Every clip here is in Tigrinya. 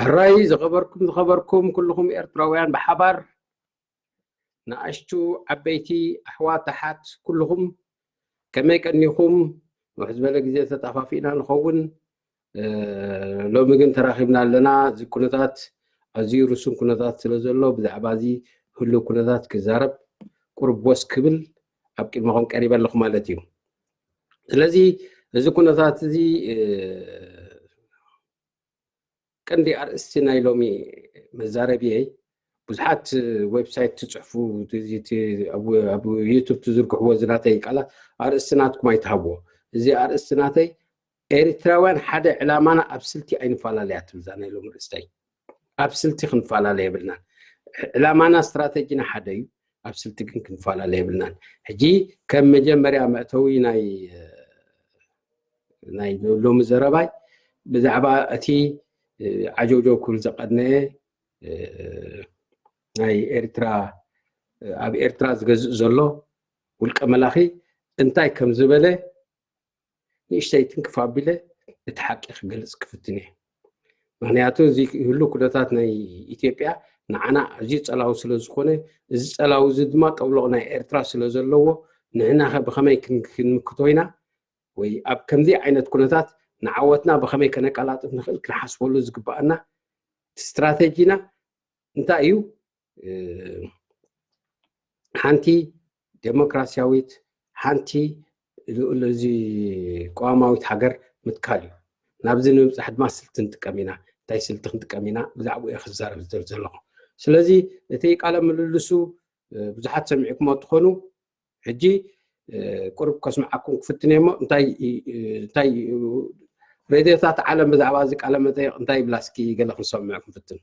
ሕራይ ዝኸበርኩም ዝኸበርኩም ኩልኹም ኤርትራውያን ብሓባር፣ ንኣሽቱ ዓበይቲ፣ ኣሕዋት ኣሓት ኩልኹም ከመይ ቀኒኹም? ውሕ ዝበለ ግዜ ተጣፋፊእና ንኸውን። ሎሚ ግን ተራኺብና ኣለና። እዚ ኩነታት ኣዝዩ ርሱን ኩነታት ስለ ዘሎ ብዛዕባ እዚ ህሉው ኩነታት ክዛረብ ቁርብ ወስ ክብል ኣብ ቅድመኹም ቀሪበ ኣለኹ ማለት እዩ። ስለዚ እዚ ኩነታት እዚ ቀንዲ ኣርእስቲ ናይ ሎሚ መዛረብየይ፣ ብዙሓት ዌብሳይት ትፅሕፉ፣ ኣብ ዩቱብ ትዝርግሕዎ እዚ ናተይ ቃላት ኣርእስቲ ናትኩም ኣይትሃብዎ። እዚ ኣርእስቲ ናተይ ኤርትራውያን ሓደ ዕላማና ኣብ ስልቲ ኣይንፈላለያ ትብል እዛ ናይ ሎሚ ርእስታይ። ኣብ ስልቲ ክንፈላለ የብልናን። ዕላማና ስትራተጂና ሓደ እዩ። ኣብ ስልቲ ግን ክንፈላለ የብልናን። ሕጂ ከም መጀመርያ መእተዊ ናይ ናይ ሎሚ ዘረባይ ብዛዕባ እቲ ዓጀውጀው ክብል ዘቐድነየ ናይ ኤርትራ ኣብ ኤርትራ ዝገዝእ ዘሎ ውልቀ መላኺ እንታይ ከም ዝበለ ንእሽተይ ትንክፍ ኣቢለ እቲ ሓቂ ክገልጽ ክፍትን እየ። ምክንያቱ እዚ ህሉ ኩነታት ናይ ኢትዮጵያ ንዓና ኣዝዩ ጸላዊ ስለ ዝኾነ፣ እዚ ጸላዊ እዚ ድማ ጠብሎቕ ናይ ኤርትራ ስለ ዘለዎ፣ ንሕና ኸ ብኸመይ ክን- ክንምክቶ ኢና? ወይ ኣብ ከምዚ ዓይነት ኩነታት ንዓወትና ብኸመይ ከነቀላጥፍ ንኽእል ክንሓስበሉ ዝግባኣና ስትራተጂና እንታይ እዩ? ሓንቲ ዴሞክራሲያዊት፣ ሓንቲ ልኡል እዚ ቅዋማዊት ሃገር ምትካል እዩ። ናብዚ ንምብፃሕ ድማ ስልቲ ንጥቀም ኢና። እንታይ ስልቲ ክንጥቀም ኢና? ብዛዕባኡ እየ ክዛረብ ዝደሊ ዘለኹ። ስለዚ እቲ ቃለ ምልልሱ ብዙሓት ሰሚዕኩሞ ትኾኑ። ሕጂ ቁሩብ ከስምዓኩም ክፍትን እየ እሞ እንታይ እንታይ ሬድዮታት ዓለም ብዛዕባ እዚ ቃለ መጠይቕ እንታይ ይብላ እስኪ ገለ ክንሰምዕ ክንፍትን።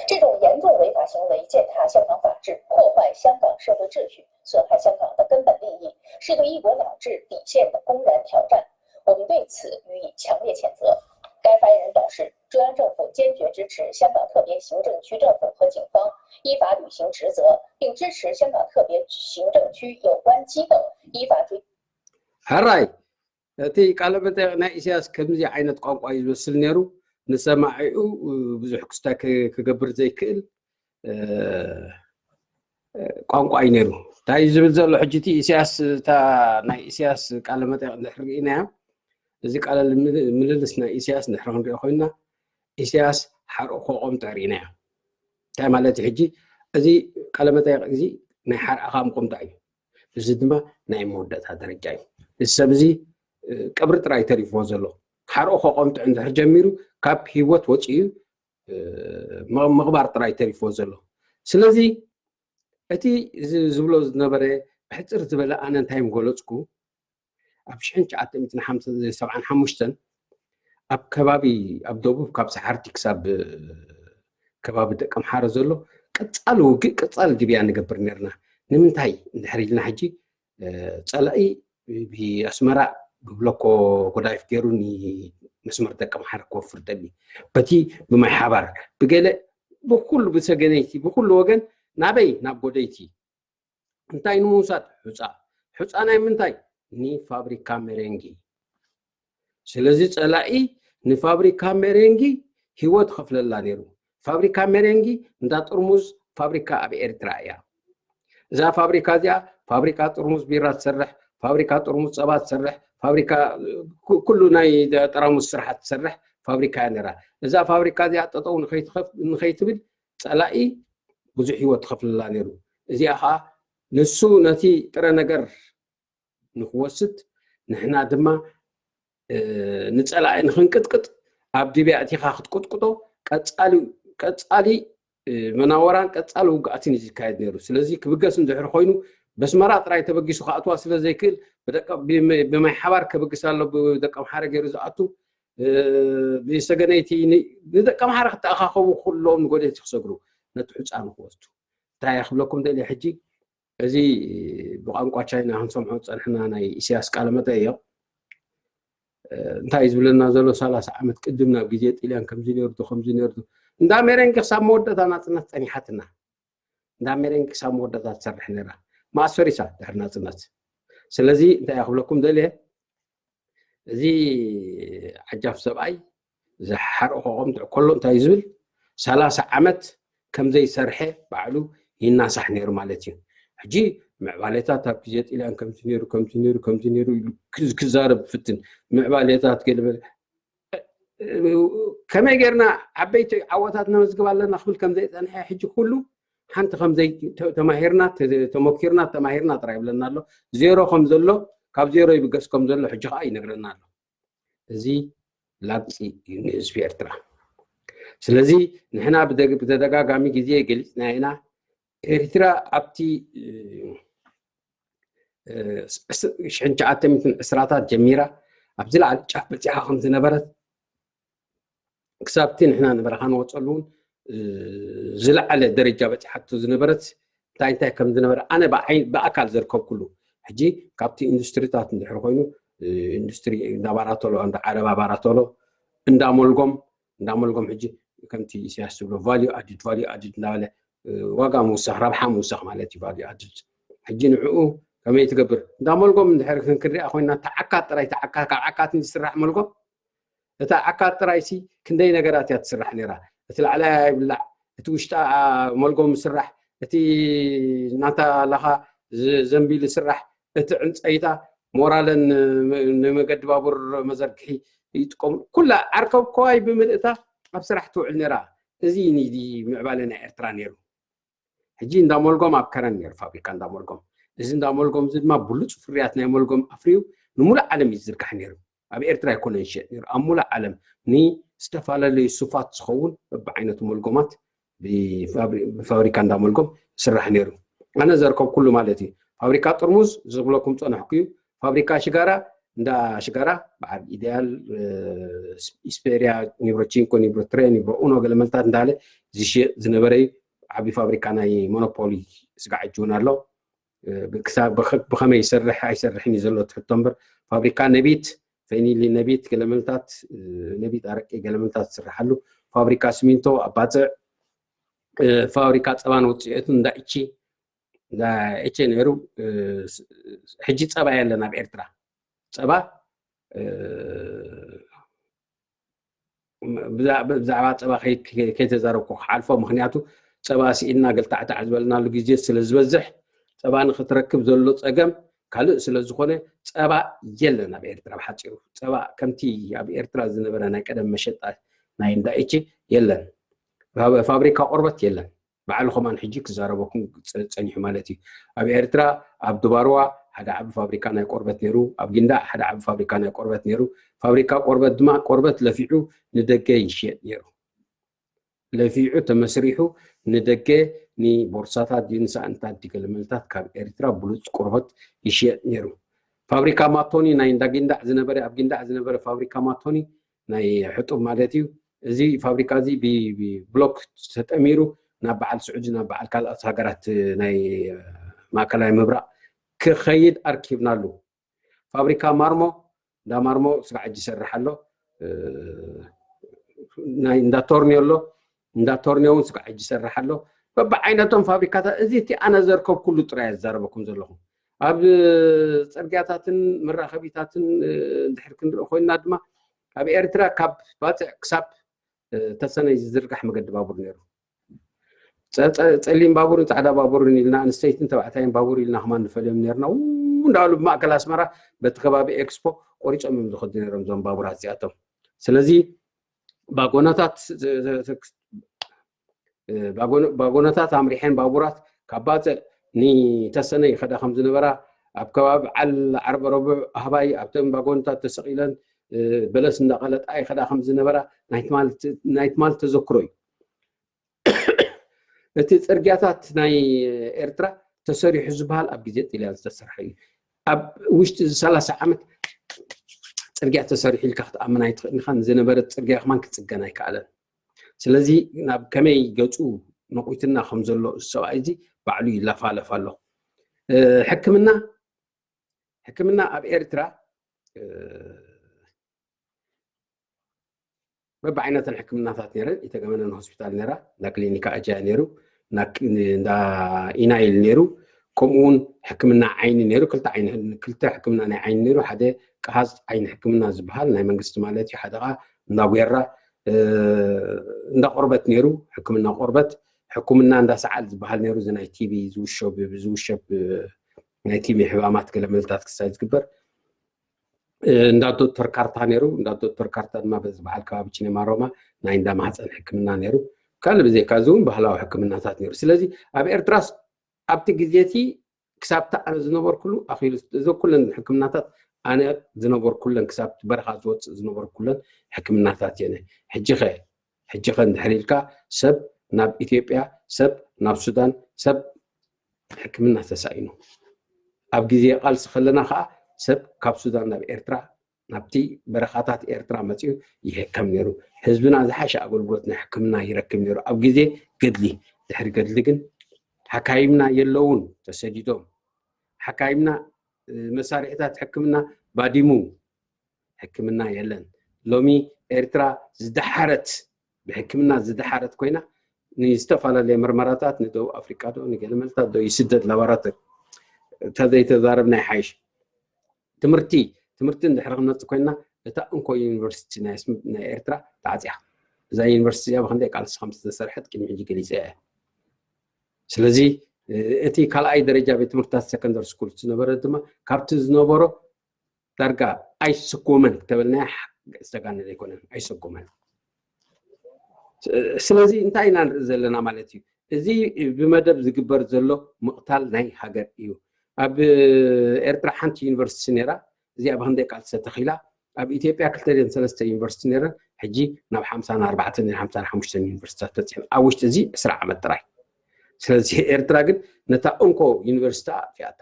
这种严重违法行为践踏香港法治，破坏香港社会秩序，损害香港的根本利益，是对一国两制底线的公然挑战。我们对此予以强烈谴责。该发言人表示，中央政府坚决支持香港特别行政区政府和警方依法履行职责，并支持香港特别行政区有关机构依法追。 ሕራይ እቲ ቃለ መጠይቕ ናይ ኢሳያስ ከምዚ ዓይነት ቋንቋ እዩ ዝመስል ነይሩ። ንሰማዒኡ ብዙሕ ክስታይ ክገብር ዘይክእል ቋንቋ እዩ ነይሩ። እንታይ እዩ ዝብል ዘሎ ሕጂ እቲ ኢሳያስ እታ ናይ ኢሳያስ ቃለ መጠይቕ እንድሕር ርኢናያ፣ እዚ ቃለ ምልልስ ናይ ኢሳያስ እንድሕር ክንሪኦ ኮይና ኢሳያስ ሓርኡ ከቆምጥዕ ርኢናዮ። እንታይ ማለት እዩ ሕጂ እዚ ቃለ መጠይቕ እዚ ናይ ሓርኣኻ ምቆምጣዕ እዩ። እዚ ድማ ናይ መወዳእታ ደረጃ እዩ። እዚ ሰብ እዚ ቀብሪ ጥራይ ተሪፍዎ ዘሎ። ሓርኡ ከቆምጥዕ እንድሕር ጀሚሩ ካብ ህይወት ወፂኡ ምቕባር ጥራይ ተሪፍዎ ዘሎ። ስለዚ እቲ ዝብሎ ዝነበረ ብሕፅር ዝበለ ኣነ እንታይ ምገለፅኩ ኣብ ሽሕን ትሽዓተ ሚእትን ሓምሳን ሰብዓን ሓሙሽተን ኣብ ከባቢ ኣብ ደቡብ ካብ ሰሓርቲ ክሳብ ከባቢ ደቂ ኣምሓረ ዘሎ ቀፃሊ ውግእ ቀፃሊ ድብያ ንገብር ነርና። ንምንታይ እንድሕር ኢልና ሕጂ ፀላኢ ብኣስመራ ብብለኮ ጎዳይፍ ገይሩ ንመስመር ደቂ ኣምሓረ ክወፍር ደሊ በቲ ብማይ ሓባር ብገለ ብኩሉ ብሰገነይቲ ብኩሉ ወገን ናበይ ናብ ጎደይቲ እንታይ ንምውሳድ ሑፃ ሑፃ ናይ ምንታይ ንፋብሪካ ሜሬንጊ። ስለዚ ፀላኢ ንፋብሪካ ሜሬንጊ ህይወት ኸፍለላ ነይሩ። ፋብሪካ ሜሬንጊ እንዳ ጥርሙዝ ፋብሪካ ኣብ ኤርትራ እያ። እዛ ፋብሪካ እዚኣ ፋብሪካ ጥርሙዝ ቢራ ትሰርሕ፣ ፋብሪካ ጥርሙዝ ፀባ ትሰርሕ፣ ፋብሪካ ኩሉ ናይ ጠራሙዝ ስራሓት ትሰርሕ ፋብሪካ እያ ነይራ። እዛ ፋብሪካ እዚኣ ጠጠው ንኸይትብል ፀላኢ ብዙሕ ህይወት ትኸፍልላ ነይሩ። እዚኣ ከዓ ንሱ ነቲ ጥረ ነገር ንክወስድ ንሕና ድማ ንፀላኢ ንክንቅጥቅጥ ኣብ ድብያ እቲኻ ክትቁጥቁጦ ቀፃሊ መናወራን ቀፃሊ ውግኣትን እዩ ዝካየድ ነይሩ። ስለዚ ክብገስ እንድሕር ኮይኑ በስመራ ጥራይ ተበጊሱ ክኣትዋ ስለ ዘይክእል ብማይ ሓባር ከበግስ ኣሎ ብደቂ ኣምሓረ ገይሩ ዝኣቱ ብሰገነይቲ ንደቂ ኣምሓረ ክተኣኻኸቡ ኩሎም ንጎደቲ ክሰግሩ ነቲ ሑፃ ንክወስዱ እንታይ ክብለኩም ደልየ ሕጂ እዚ ብቋንቋ ቻይና ክንሰምዖ ዝፀንሕና ናይ ኢሳያስ ቃለ መጠየቕ እንታይ እዩ ዝብለና ዘሎ ሰላሳ ዓመት ቅድም ናብ ግዜ ጥልያን ከምዚ ነይሩ ዶ ከምዚ ነይሩ ዶ እንዳ ሜሬንጊ ክሳብ መወዳእታ ናፅነት ፀኒሓትና እንዳ ሜሬንጊ ክሳብ መወዳእታ ትሰርሕ ነይራ መኣስ ፈሪሳ ድሕሪ ናፅነት ስለዚ እንታይ እየ ክብለኩም ደልየ እዚ ዓጃፍ ሰብኣይ ዝሓርኦ ከቆምጥዕ ከሎ እንታይ ዝብል ሰላሳ ዓመት ከም ዘይሰርሐ ባዕሉ ይናሳሕ ነይሩ ማለት እዩ። ሕጂ ምዕባሌታት ኣብ ግዜ ጥልያን ከምዚ ነይሩ ከምዚ ነይሩ ከምዚ ነይሩ ኢሉ ክዛረብ ፍትን ምዕባሌታት ገለ ከመይ ጌርና ዓበይቲ ዓወታት ነመዝግብ ኣለና ክብል ከም ዘይፀንሐ ሕጂ ኩሉ ሓንቲ ከም ተማሂርና ተሞኪርና ተማሂርና ጥራይ ይብለና ኣሎ ዜሮ ከም ዘሎ ካብ ዜሮ ይብገስ ከም ዘሎ ሕጂ ከዓ ይነግረና ኣሎ እዚ ላግፂ እዩ ንህዝቢ ኤርትራ ስለዚ ንሕና ብተደጋጋሚ ግዜ ገሊፅና ኢና ኤርትራ ኣብቲ ሽሕን ትሽዓተ ሚእትን ዕስራታት ጀሚራ ኣብ ዝለዓለ ጫፍ በፂሓ ከም ዝነበረት ክሳብቲ ንሕና ንበረኻ ንወፀሉ እውን ዝለዓለ ደረጃ በፂሓቶ ዝነበረት እንታይ እንታይ ከም ዝነበረ ኣነ ብኣካል ዘርከብኩሉ ሕጂ ካብቲ ኢንዱስትሪታት እንድሕር ኮይኑ ኢንዱስትሪ እንዳ ባራቶሎ እንዳ ዓረባ ባራቶሎ እንዳ ሞልጎም እንዳ ሞልጎም ሕጂ ከምቲ ኢሳያስ ዝብሎ ቫልዩ ኣድድ ቫልዩ ኣድድ እናበለ ዋጋ ምውሳኽ ረብሓ ምውሳኽ ማለት እዩ ቫልዩ ኣድድ ሕጂ ንዕኡ ከመይ ትገብር እንዳ ሞልጎም እንድሕር ክንክንሪኣ ኮይና ተዓካት ጥራይ ተዓካት ካብ ዓካት ዝስራሕ ሞልጎም እታ ዓካት ጥራይሲ ክንደይ ነገራት እያ ትስራሕ ነይራ እቲ ላዕላይ ይብላዕ እቲ ውሽጣ ሞልጎም ስራሕ እቲ ናታ ላኻ ዘንቢል ስራሕ እቲ ዕንፀይታ ሞራለን ንመገዲ ባቡር መዘርግሒ ይጥቀሙ ኩላ ዓርከብ ከዋይ ብምልእታ ኣብ ስራሕ ትውዕል ነይራ እዚ ምዕባለ ናይ ኤርትራ ነይሩ ሕጂ እንዳ ሞልጎም ኣብ ከረን ነይሩ ፋብሪካ እንዳ ሞልጎም እዚ እንዳ ሞልጎም እዚ ድማ ብሉፅ ፍርያት ናይ ሞልጎም ኣፍርዩ ንሙሉእ ዓለም እዩ ዝዝርጋሕ ነይሩ ኣብ ኤርትራ ኣይኮነን ይሸጥ ነይሩ ኣብ ሙሉእ ዓለም ንዝተፈላለዩ ሱፋት ዝኸውን በብዓይነቱ ሞልጎማት ብፋብሪካ እንዳ ሞልጎም ይስራሕ ነይሩ ኣነ ዘርከብኩሉ ማለት እዩ ፋብሪካ ጥርሙዝ ዝብለኩም ፀነሕኩ እዩ ፋብሪካ ሽጋራ እንዳ ሽጋራ በዓል ኢደያል ኢስፔሪያ ኒብሮ ቺንኮ ኒብሮ ትሬ ኒብሮ ኡኖ ገለመልታት እንዳለ ዝሽየጥ ዝነበረ እዩ ዓቢ ፋብሪካ ናይ ሞኖፖሊ ስጋዕ እጅ እውን ኣሎ ብከመይ ይሰርሕ ኣይሰርሕን እዩ ዘሎ ትሕቶ እምበር ፋብሪካ ነቢት ፌኒሊ ነቢት ገለመልታት ነቢት ኣረቂ ገለመልታት ዝስርሓሉ ፋብሪካ ስሚንቶ ኣብ ባፅዕ ፋብሪካ ፀባን ውፅኢቱ እንዳ እቺ እንዳ እቼ ነይሩ ሕጂ ፀባ የለን ኣብ ኤርትራ ፀባ ብዛዕባ ፀባ ከይተዛረብኩ ክሓልፎ ምክንያቱ ፀባ ስኢልና ገልታዕታዕ ዝበልናሉ ግዜ ስለ ዝበዝሕ ፀባ ንክትረክብ ዘሎ ፀገም ካልእ ስለ ዝኾነ ፀባ የለን ኣብ ኤርትራ ብሓፂሩ ፀባ ከምቲ ኣብ ኤርትራ ዝነበረ ናይ ቀደም መሸጣ ናይ እንዳ እቺ የለን ፋብሪካ ቆርበት የለን ባዕሉ ከማን ሕጂ ክዛረበኩም ፀኒሑ ማለት እዩ ኣብ ኤርትራ ኣብ ድባርዋ ሓደ ዓቢ ፋብሪካ ናይ ቆርበት ነይሩ ኣብ ጊንዳዕ ሓደ ዓቢ ፋብሪካ ናይ ቆርበት ነይሩ ፋብሪካ ቆርበት ድማ ቆርበት ለፊዑ ንደገ ይሽየጥ ነይሩ ለፊዑ ተመስሪሑ ንደገ ንቦርሳታት ድዩ ንሳእንታት ድገለመልታት ካብ ኤርትራ ብሉፅ ቆርበት ይሽየጥ ነይሩ ፋብሪካ ማቶኒ ናይ እንዳ ጊንዳዕ ዝነበረ ኣብ ጊንዳዕ ዝነበረ ፋብሪካ ማቶኒ ናይ ሕጡብ ማለት እዩ እዚ ፋብሪካ እዚ ብብሎክ ተጠሚሩ ናብ በዓል ስዑዲ ናብ በዓል ካልኦት ሃገራት ናይ ማእከላይ ምብራቕ ክኸይድ ኣርኪብናሉ ፋብሪካ ማርሞ እንዳ ማርሞ ስጋዕ ሕጂ ይሰርሕ ኣሎ ናይ እንዳ ቶርኒዮ ኣሎ እንዳ ቶርኒዮ እውን ስጋዕ ሕጂ ይሰርሕ ኣሎ በብዓይነቶም ፋብሪካታት እዚ እቲ ኣነ ዘርከብኩሉ ጥራይ ዝዛረበኩም ዘለኹ ኣብ ፅርግያታትን መራኸቢታትን እንድሕር ክንርኢ ኮይንና ድማ ኣብ ኤርትራ ካብ ባፅዕ ክሳብ ተሰነይ ዝዝርጋሕ መገዲ ባቡር ነይሩ ፀሊም ባቡርን ፃዕዳ ባቡርን ኢልና ኣንስተይትን ተባዕታይን ባቡር ኢልና ከማ ንፈልዮም ነርና እንዳበሉ ብማእከል ኣስመራ በቲ ከባቢ ኤክስፖ ቆሪፆም እዮም ዝኸዱ ነሮም እዞም ባቡራት እዚኣቶም ስለዚ ባጎነታት ባጎነታት ኣምሪሐን ባቡራት ካብ ባፅዕ ንተሰነ ይኸዳ ከም ዝነበራ ኣብ ከባቢ ዓል ዓርበ ረቡዕ ኣህባይ ኣብተን ባጎነታት ተሰቒለን በለስ እንዳቐለጣ ይኸዳ ከም ዝነበራ ናይ ትማል ተዘክሮ እዩ እቲ ፅርግያታት ናይ ኤርትራ ተሰሪሑ ዝበሃል ኣብ ግዜ ጥልያን ዝተሰርሐ እዩ ኣብ ውሽጢ እዚ ሰላሳ ዓመት ፅርግያ ተሰሪሑ ኢልካ ክትኣምን ኣይትኽእል ኢኻ ዝነበረ ፅርግያ ከማን ክፅገን ኣይከኣለን ስለዚ ናብ ከመይ ገፁ ነቑትና ከም ዘሎ ሰብኣይ እዚ ባዕሉ ይለፋለፍ ኣሎ ሕክምና ሕክምና ኣብ ኤርትራ በብዓይነተን ሕክምናታት ነረን ኢተገመነን ሆስፒታል ነራ እንዳ ክሊኒካ ኣጃያ ነሩ እንዳ ኢናይል ነሩ ከምኡውን ሕክምና ዓይኒ ነሩ ክልተ ሕክምና ናይ ዓይኒ ነሩ ሓደ ቀሃዝ ዓይኒ ሕክምና ዝበሃል ናይ መንግስቲ ማለት እዩ ሓደ ከዓ እንዳ ጉራ እንዳ ቆርበት ነሩ ሕክምና ቆርበት ሕክምና እንዳ ሰዓል ዝበሃል ነሩ እዚ ናይ ቲቢ ዝውሸብ ዝውሸብ ናይ ቲቢ ሕማማት ገለመልታት ክሳይ ዝግበር እንዳ ዶክተር ካርታ ነይሩ እንዳ ዶክተር ካርታ ድማ በዚ በዓል ከባቢ ቺኔማ ሮማ ናይ እንዳ ማህፀን ሕክምና ነይሩ ካልእ ብዘይካ እዚ እውን ባህላዊ ሕክምናታት ነይሩ ስለዚ ኣብ ኤርትራስ ኣብቲ ግዜ እቲ ክሳብቲ ኣነ ዝነበርኩሉ ኣኺሉ እዚ ኩለን ሕክምናታት ኣነ ዝነበርኩለን ክሳብ በረኻ ዝወፅእ ዝነበርኩለን ሕክምናታት እየን ሕጂ ኸ ሕጂ ኸ እንድሕር ኢልካ ሰብ ናብ ኢትዮጵያ ሰብ፣ ናብ ሱዳን ሰብ ሕክምና ተሳኢኑ። ኣብ ግዜ ቃልሲ ከለና ከዓ ሰብ ካብ ሱዳን ናብ ኤርትራ ናብቲ በረኻታት ኤርትራ መፂኡ ይሕከም ነይሩ። ህዝብና ዝሓሸ ኣገልግሎት ናይ ሕክምና ይረክብ ነይሩ ኣብ ግዜ ገድሊ። ድሕሪ ገድሊ ግን ሓካይምና የለውን፣ ተሰዲዶም። ሓካይምና መሳርሒታት ሕክምና ባዲሙ፣ ሕክምና የለን። ሎሚ ኤርትራ ዝደሓረት፣ ብሕክምና ዝደሓረት ኮይና ንዝተፈላለየ ምርመራታት ንደቡብ ኣፍሪቃ ዶ ንገለመልታት ዶ ይስደድ ላቦራቶሪ። ተዘይተዛረብና ይሓይሽ። ትምህርቲ ትምህርቲ እንድሕር ክንመፅእ ኮይና እታ እንኮ ዩኒቨርሲቲ ናይ ኤርትራ ተዓፅያ። እዛ ዩኒቨርሲቲ እዚኣ ብክንደይ ቃልሲ ከም ዝተሰርሐት ቅድሚ ሕጂ ገሊፀ እየ። ስለዚ እቲ ካልኣይ ደረጃ ቤት ትምህርታት ሰከንደሪ ስኩል ዝነበረ ድማ ካብቲ ዝነበሮ ዳርጋ ኣይስጎመን ተበልና ዝተጋነነ ኣይኮነን፣ ኣይሰጎመን። ስለዚ እንታይ ኢና ንርኢ ዘለና ማለት እዩ? እዚ ብመደብ ዝግበር ዘሎ ምቕታል ናይ ሃገር እዩ። ኣብ ኤርትራ ሓንቲ ዩኒቨርሲቲ ነይራ፣ እዚኣ ብክንደይ ቃልሲ ተተኺላ። ኣብ ኢትዮጵያ ክልተ ድን ሰለስተ ዩኒቨርሲቲ ነይረን፣ ሕጂ ናብ ሓምሳን ኣርባዕተን ሓምሳን ሓሙሽተን ዩኒቨርሲቲታት በፂሐን ኣብ ውሽጢ እዚ ዕስራ ዓመት ጥራይ። ስለዚ ኤርትራ ግን ነታ እንኮ ዩኒቨርሲቲ ኣጥፊኣታ።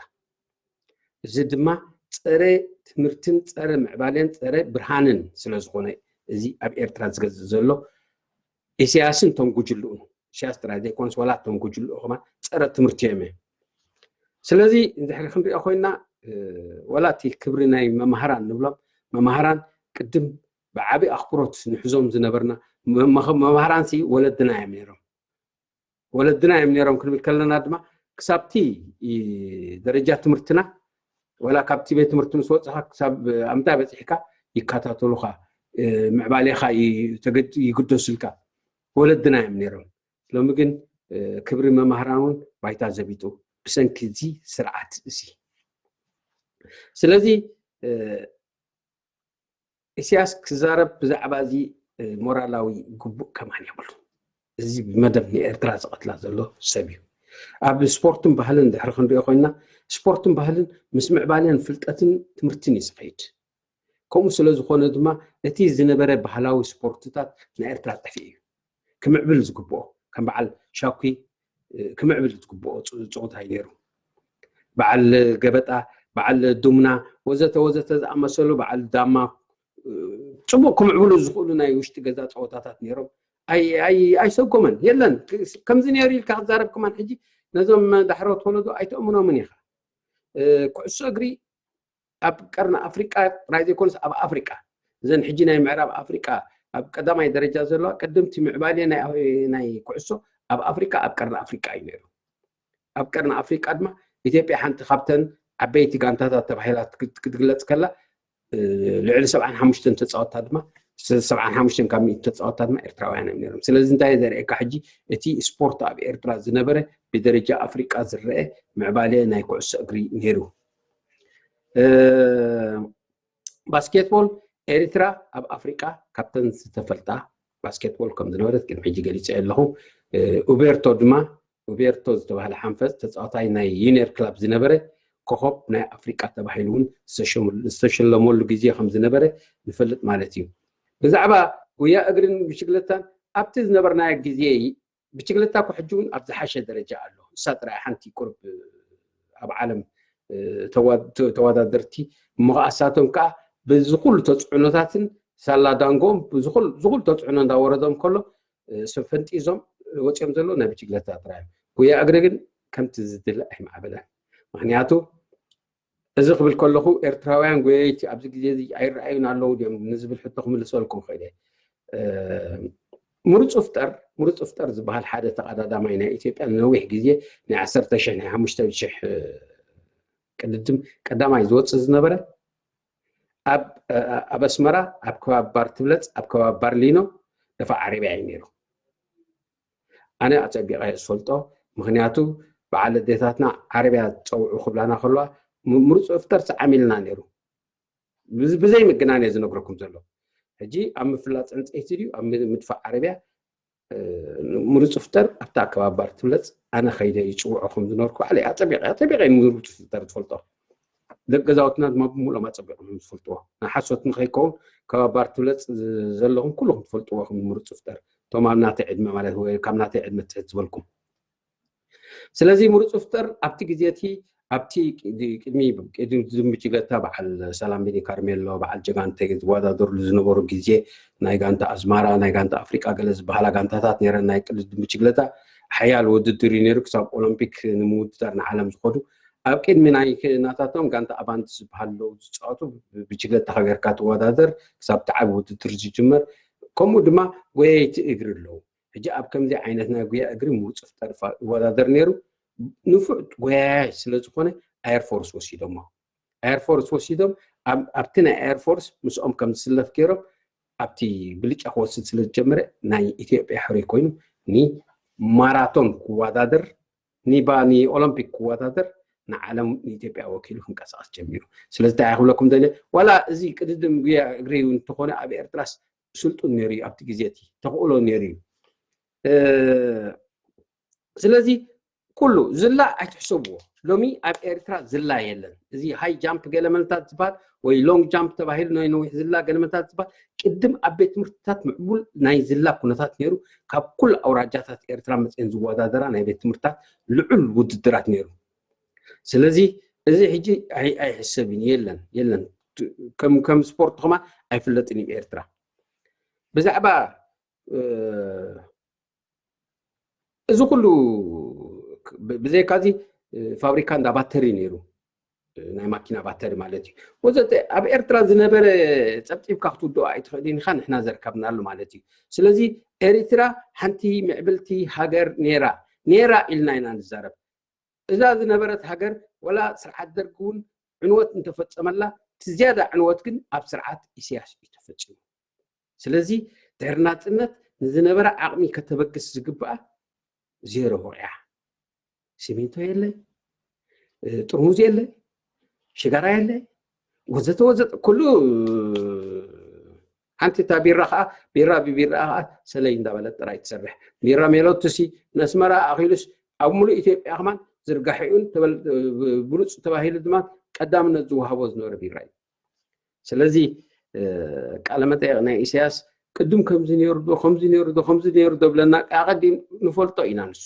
እዚ ድማ ፀረ ትምህርትን ፀረ ምዕባለን ፀረ ብርሃንን ስለዝኾነ እዚ ኣብ ኤርትራ ዝገዝእ ዘሎ ኢሳያስን ቶም ጉጅልኡን፣ ኢሳያስ ጥራይ ዘይኮነስ ዋላ ቶም ጉጅልኡ ከማን ፀረ ትምህርቲ እዮም። ስለዚ እንድሕሪ ክንሪኦ ኮይና ወላ እቲ ክብሪ ናይ መማህራን ንብሎም መማህራን ቅድም ብዓቢ ኣኽብሮት ንሕዞም ዝነበርና መማህራንሲ ወለድና እዮም ነይሮም። ወለድና እዮም ነይሮም ክንብል ከለና ድማ ክሳብቲ ደረጃ ትምህርትና ወላ ካብቲ ቤት ትምህርቲ ምስ ወፅኻ ክሳብ ኣምታ በፂሕካ ይከታተሉኻ፣ ምዕባሌኻ ይግደሱልካ ወለድና እዮም ነይሮም። ሎሚ ግን ክብሪ መማህራን እውን ባይታ ዘቢጡ ብሰንኪ እዚ ስርዓት እዚ። ስለዚ ኢሳያስ ክዛረብ ብዛዕባ እዚ ሞራላዊ ግቡእ ከማን የብሉ። እዚ ብመደብ ንኤርትራ ዝቐትላ ዘሎ ሰብ እዩ። ኣብ ስፖርትን ባህልን ድሕሪ ክንሪኦ ኮይና ስፖርትን ባህልን ምስ ምዕባለን ፍልጠትን ትምህርትን እዩ ዝኸይድ። ከምኡ ስለ ዝኾነ ድማ እቲ ዝነበረ ባህላዊ ስፖርትታት ናይ ኤርትራ ጠፊኡ እዩ። ክምዕብል ዝግብኦ ከም በዓል ሻኩ ክምዕብል ዝግብኦ ፀወታ እዩ ነይሩ። በዓል ገበጣ፣ በዓል ዱምና ወዘተ ወዘተ ዝኣመሰሉ በዓል ዳማ ፅቡቅ ክምዕብሉ ዝኽእሉ ናይ ውሽጢ ገዛ ፀወታታት ነይሮም። ኣይሰጎመን የለን። ከምዚ ነይሩ ኢልካ ክዛረብ ከማን ሕጂ ነዞም ዳሕሮት ወለዶ ኣይተእምኖምን ኢኻ። ኩዕሶ እግሪ ኣብ ቀርኒ ኣፍሪቃ ጥራይ ዘይኮነስ ኣብ ኣፍሪቃ እዘን ሕጂ ናይ ምዕራብ ኣፍሪቃ ኣብ ቀዳማይ ደረጃ ዘለዋ ቀደምቲ ምዕባሌ ናይ ኩዕሶ ኣብ ኣፍሪቃ ኣብ ቀርኒ ኣፍሪቃ እዩ ነይሩ። ኣብ ቀርኒ ኣፍሪቃ ድማ ኢትዮጵያ ሓንቲ ካብተን ዓበይቲ ጋንታታት ተባሂላ ክትግለፅ ከላ ልዕሊ ሰብዓን ሓሙሽተን ተፃወታ ድማ ሰብዓን ሓሙሽተን ካብ ሚእቲ ተፃወታ ድማ ኤርትራውያን እዮም ነይሮም። ስለዚ እንታይ ዘርእየካ ሕጂ እቲ ስፖርት ኣብ ኤርትራ ዝነበረ ብደረጃ ኣፍሪቃ ዝረአ ምዕባሌ ናይ ኩዕሶ እግሪ ነይሩ። ባስኬትቦል ኤርትራ ኣብ ኣፍሪቃ ካብተን ዝተፈልጣ ባስኬትቦል ከም ዝነበረት ቅድሚ ሕጂ ገሊፀ ኣለኹ። ኡቤርቶ ድማ ኡቤርቶ ዝተባህለ ሓንፈፅ ተፃዋታይ ናይ ዩኒየር ክላብ ዝነበረ ኮኸብ ናይ ኣፍሪቃ ተባሂሉ እውን ዝተሸለመሉ ግዜ ከም ዝነበረ ንፈልጥ ማለት እዩ። ብዛዕባ ጉያ እግርን ብሽግለታን ኣብቲ ዝነበርናዮ ግዜ ብሽግለታ እኮ ሕጂ እውን ኣብ ዝሓሸ ደረጃ ኣሎ። እሳ ጥራይ ሓንቲ ቁርብ ኣብ ዓለም ተዋዳደርቲ እሞ ከዓ እሳቶም ከዓ ብዝኩሉ ተፅዕኖታትን ሳላ ዳንጎም ዝኩሉ ተፅዕኖ እንዳወረዶም ከሎ ፈንጢዞም ወፂኦም ዘለዉ ናይ ብሽግለታ ጥራይ እዮም። ጉያ እግሪ ግን ከምቲ ዝድለ ኣይማዕበለን። ምክንያቱ እዚ ክብል ከለኹ ኤርትራውያን ጎየይቲ ኣብዚ ግዜ እዚ ኣይረኣዩን ኣለዉ ድዮም ንዝብል ሕቶ ክምልሰልኩም ክእል እየ። ምሩፅ ፍጠር ምሩፅ ፍጠር ዝበሃል ሓደ ተቐዳዳማይ ናይ ኢትዮጵያ ንነዊሕ ግዜ ናይ ዓሰርተ ሽሕ ናይ ሓሙሽተ ሽሕ ቅድድም ቀዳማይ ዝወፅእ ዝነበረ ኣብ ኣስመራ ኣብ ከባቢ ባር ትብለፅ ኣብ ከባቢ ባርሊኖ ደፋ ዓረብያ እዩ ነይሩ። ኣነ ኣፀቢቐ ዝፈልጦ ምክንያቱ በዓል ኣዴታትና ዓረብያ ፀውዑ ክብላና ከለዋ ምሩፅ ፍጠር ሰዓም ኢልና ነይሩ። ብዘይ ምግናን እየ ዝነግረኩም ዘሎ። ሕጂ ኣብ ምፍላፅ ዕንፀይቲ ድዩ ኣብ ምድፋእ ዓረብያ ምሩፅ ፍጠር ኣብታ ኣከባቢ ባር ትብለፅ ኣነ ከይደ ይፅውዖ ከም ዝነበርኩ ባዕለይ ኣፀቢቐ ኣፀቢቐ ምሩፅ ፍጠር ዝፈልጦ። ደቂ ገዛውትና ድማ ብምሉኦም ኣፀቢቖም እዮም ዝፈልጥዎ። ናይ ሓሶት ንከይከውን ከባቢ ባር ትብለፅ ዘለኹም ኩልኹም ትፈልጥዎ ከም ምሩፅ ፍጠር እቶም ኣብ ናተይ ዕድመ ማለት ወይ ካብ ናተይ ዕድመ ትሕት ዝበልኩም። ስለዚ ምሩፅ ይፍጠር ኣብቲ ግዜ እቲ ኣብቲ ቅድሚ ቅድሚ ድንቢ ችግለታ በዓል ሰላም ቢኒ ካርሜሎ በዓል ጀጋንተ ዝወዳደርሉ ዝነበሩ ግዜ ናይ ጋንታ ኣዝማራ ናይ ጋንታ ኣፍሪቃ ገለ ዝበሃላ ጋንታታት ነረን ናይ ቅድሚ ድንቢ ችግለታ ሓያል ውድድር እዩ ነይሩ። ክሳብ ኦሎምፒክ ንምውድዳር ንዓለም ዝኸዱ ኣብ ቅድሚ ናይ ናታቶም ጋንታ ኣባንቲ ዝበሃል ኣለዉ ዝፃወቱ ብችግለታ ከገርካ ትወዳደር ክሳብ ተዓቢ ውድድር ዝጅመር ከምኡ ድማ ጎየይቲ እግሪ ኣለዉ። ሕጂ ኣብ ከምዚ ዓይነት ናይ ጉያ እግሪ ምሩፅ ይፍጠር ይወዳደር ነይሩ። ንፉዕ ጎያያይ ስለ ዝኾነ ኣየር ፎርስ ወሲዶሞ። ኣየር ፎርስ ወሲዶም ኣብቲ ናይ ኣየር ፎርስ ምስኦም ከም ዝስለፍ ገይሮም ኣብቲ ብልጫ ክወስድ ስለ ዝጀመረ ናይ ኢትዮጵያ ሕሩይ ኮይኑ ንማራቶን ክወዳደር ንባ ንኦሎምፒክ ክወዳደር ንዓለም ንኢትዮጵያ ወኪሉ ክንቀሳቀስ ጀሚሩ። ስለዚ እንታይ ክብለኩም ደልየ ዋላ እዚ ቅድድም ጉያ እግሪ እንተኾነ ኣብ ኤርትራስ ስልጡን ነይሩ እዩ ኣብቲ ግዜ እቲ ተኽእሎ ነይሩ እዩ። ስለዚ ኩሉ ዝላ ኣይትሕሰብዎ። ሎሚ ኣብ ኤርትራ ዝላ የለን። እዚ ሃይ ጃምፕ ገለመለታት ዝበሃል ወይ ሎንግ ጃምፕ ተባሂሉ ናይ ነዊሕ ዝላ ገለመለታት ዝበሃል ቅድም ኣብ ቤት ትምህርትታት ምዕቡል ናይ ዝላ ኩነታት ነይሩ። ካብ ኩሉ ኣውራጃታት ኤርትራ መፅአን ዝወዳደራ ናይ ቤት ትምህርትታት ልዑል ውድድራት ነይሩ። ስለዚ እዚ ሕጂ ኣይሕሰብን የለን የለን ከም ከም ስፖርት ከማ ኣይፍለጥን እዩ ኤርትራ ብዛዕባ እዚ ኩሉ ብዘይካዚ ፋብሪካ እንዳ ባተሪ ነይሩ ናይ ማኪና ባተሪ ማለት እዩ ወዘተ ኣብ ኤርትራ ዝነበረ ፀብፂብካ ክትውድኦ ኣይትኽእልን ኢኻ ንሕና ዘርከብናሉ ማለት እዩ ስለዚ ኤሪትራ ሓንቲ ምዕብልቲ ሃገር ነይራ ነይራ ኢልና ኢና ንዛረብ እዛ ዝነበረት ሃገር ወላ ስርዓት ደርግ እውን ዕንወት እንተፈፀመላ እቲ ዝያዳ ዕንወት ግን ኣብ ስርዓት ኢሳያስ እዩ ተፈፂሙ ስለዚ ድሕሪ ናፅነት ንዝነበረ ዓቕሚ ከተበግስ ዝግብኣ ዜሮ ወቂዓ ሲሚንቶ የለ ጥርሙዝ የለ ሽጋራ የለ ወዘተ ወዘተ ኩሉ ሓንቲ እታ ቢራ ከዓ ቢራ ብቢራ ከዓ ሰለይ እንዳበለት ጥራይ ትሰርሕ ቢራ ሜሎትሲ ነስመራ ኣኪሉስ ኣብ ሙሉእ ኢትዮጵያ ከማን ዝርጋሒኡን ብሉፅ ተባሂሉ ድማ ቀዳምነት ዝወሃቦ ዝነበረ ቢራ እዩ ስለዚ ቃለ መጠየቅ ናይ ኢሳያስ ቅድም ከምዚ ነይሩ ዶ ከምዚ ነይሩ ዶ ከምዚ ነይሩ ዶ ብለና ኣቀዲም ንፈልጦ ኢና ንሱ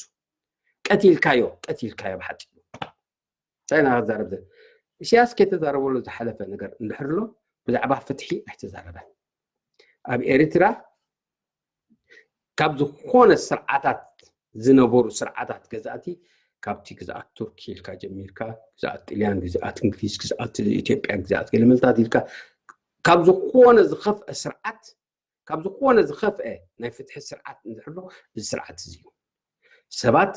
ቀቲልካዮ ቀቲልካዮ ብሓፂሩ እንታይ ኢና ክዛረብ ዘ ኢሳያስ ከይተዛረበሉ ዝሓለፈ ነገር እንድሕር ኣሎ ብዛዕባ ፍትሒ ኣይተዛረበን ኣብ ኤርትራ ካብ ዝኾነ ስርዓታት ዝነበሩ ስርዓታት ገዛእቲ ካብቲ ግዝኣት ቱርኪ ኢልካ ጀሚርካ ግዝኣት ጥልያን ግዝኣት እንግሊዝ ግዝኣት ኢትዮጵያ ግዝኣት ገለመልታት ኢልካ ካብ ዝኾነ ዝኸፍአ ስርዓት ካብ ዝኾነ ዝኸፍአ ናይ ፍትሒ ስርዓት እንድሕሎ እዚ ስርዓት እዚ እዩ ሰባት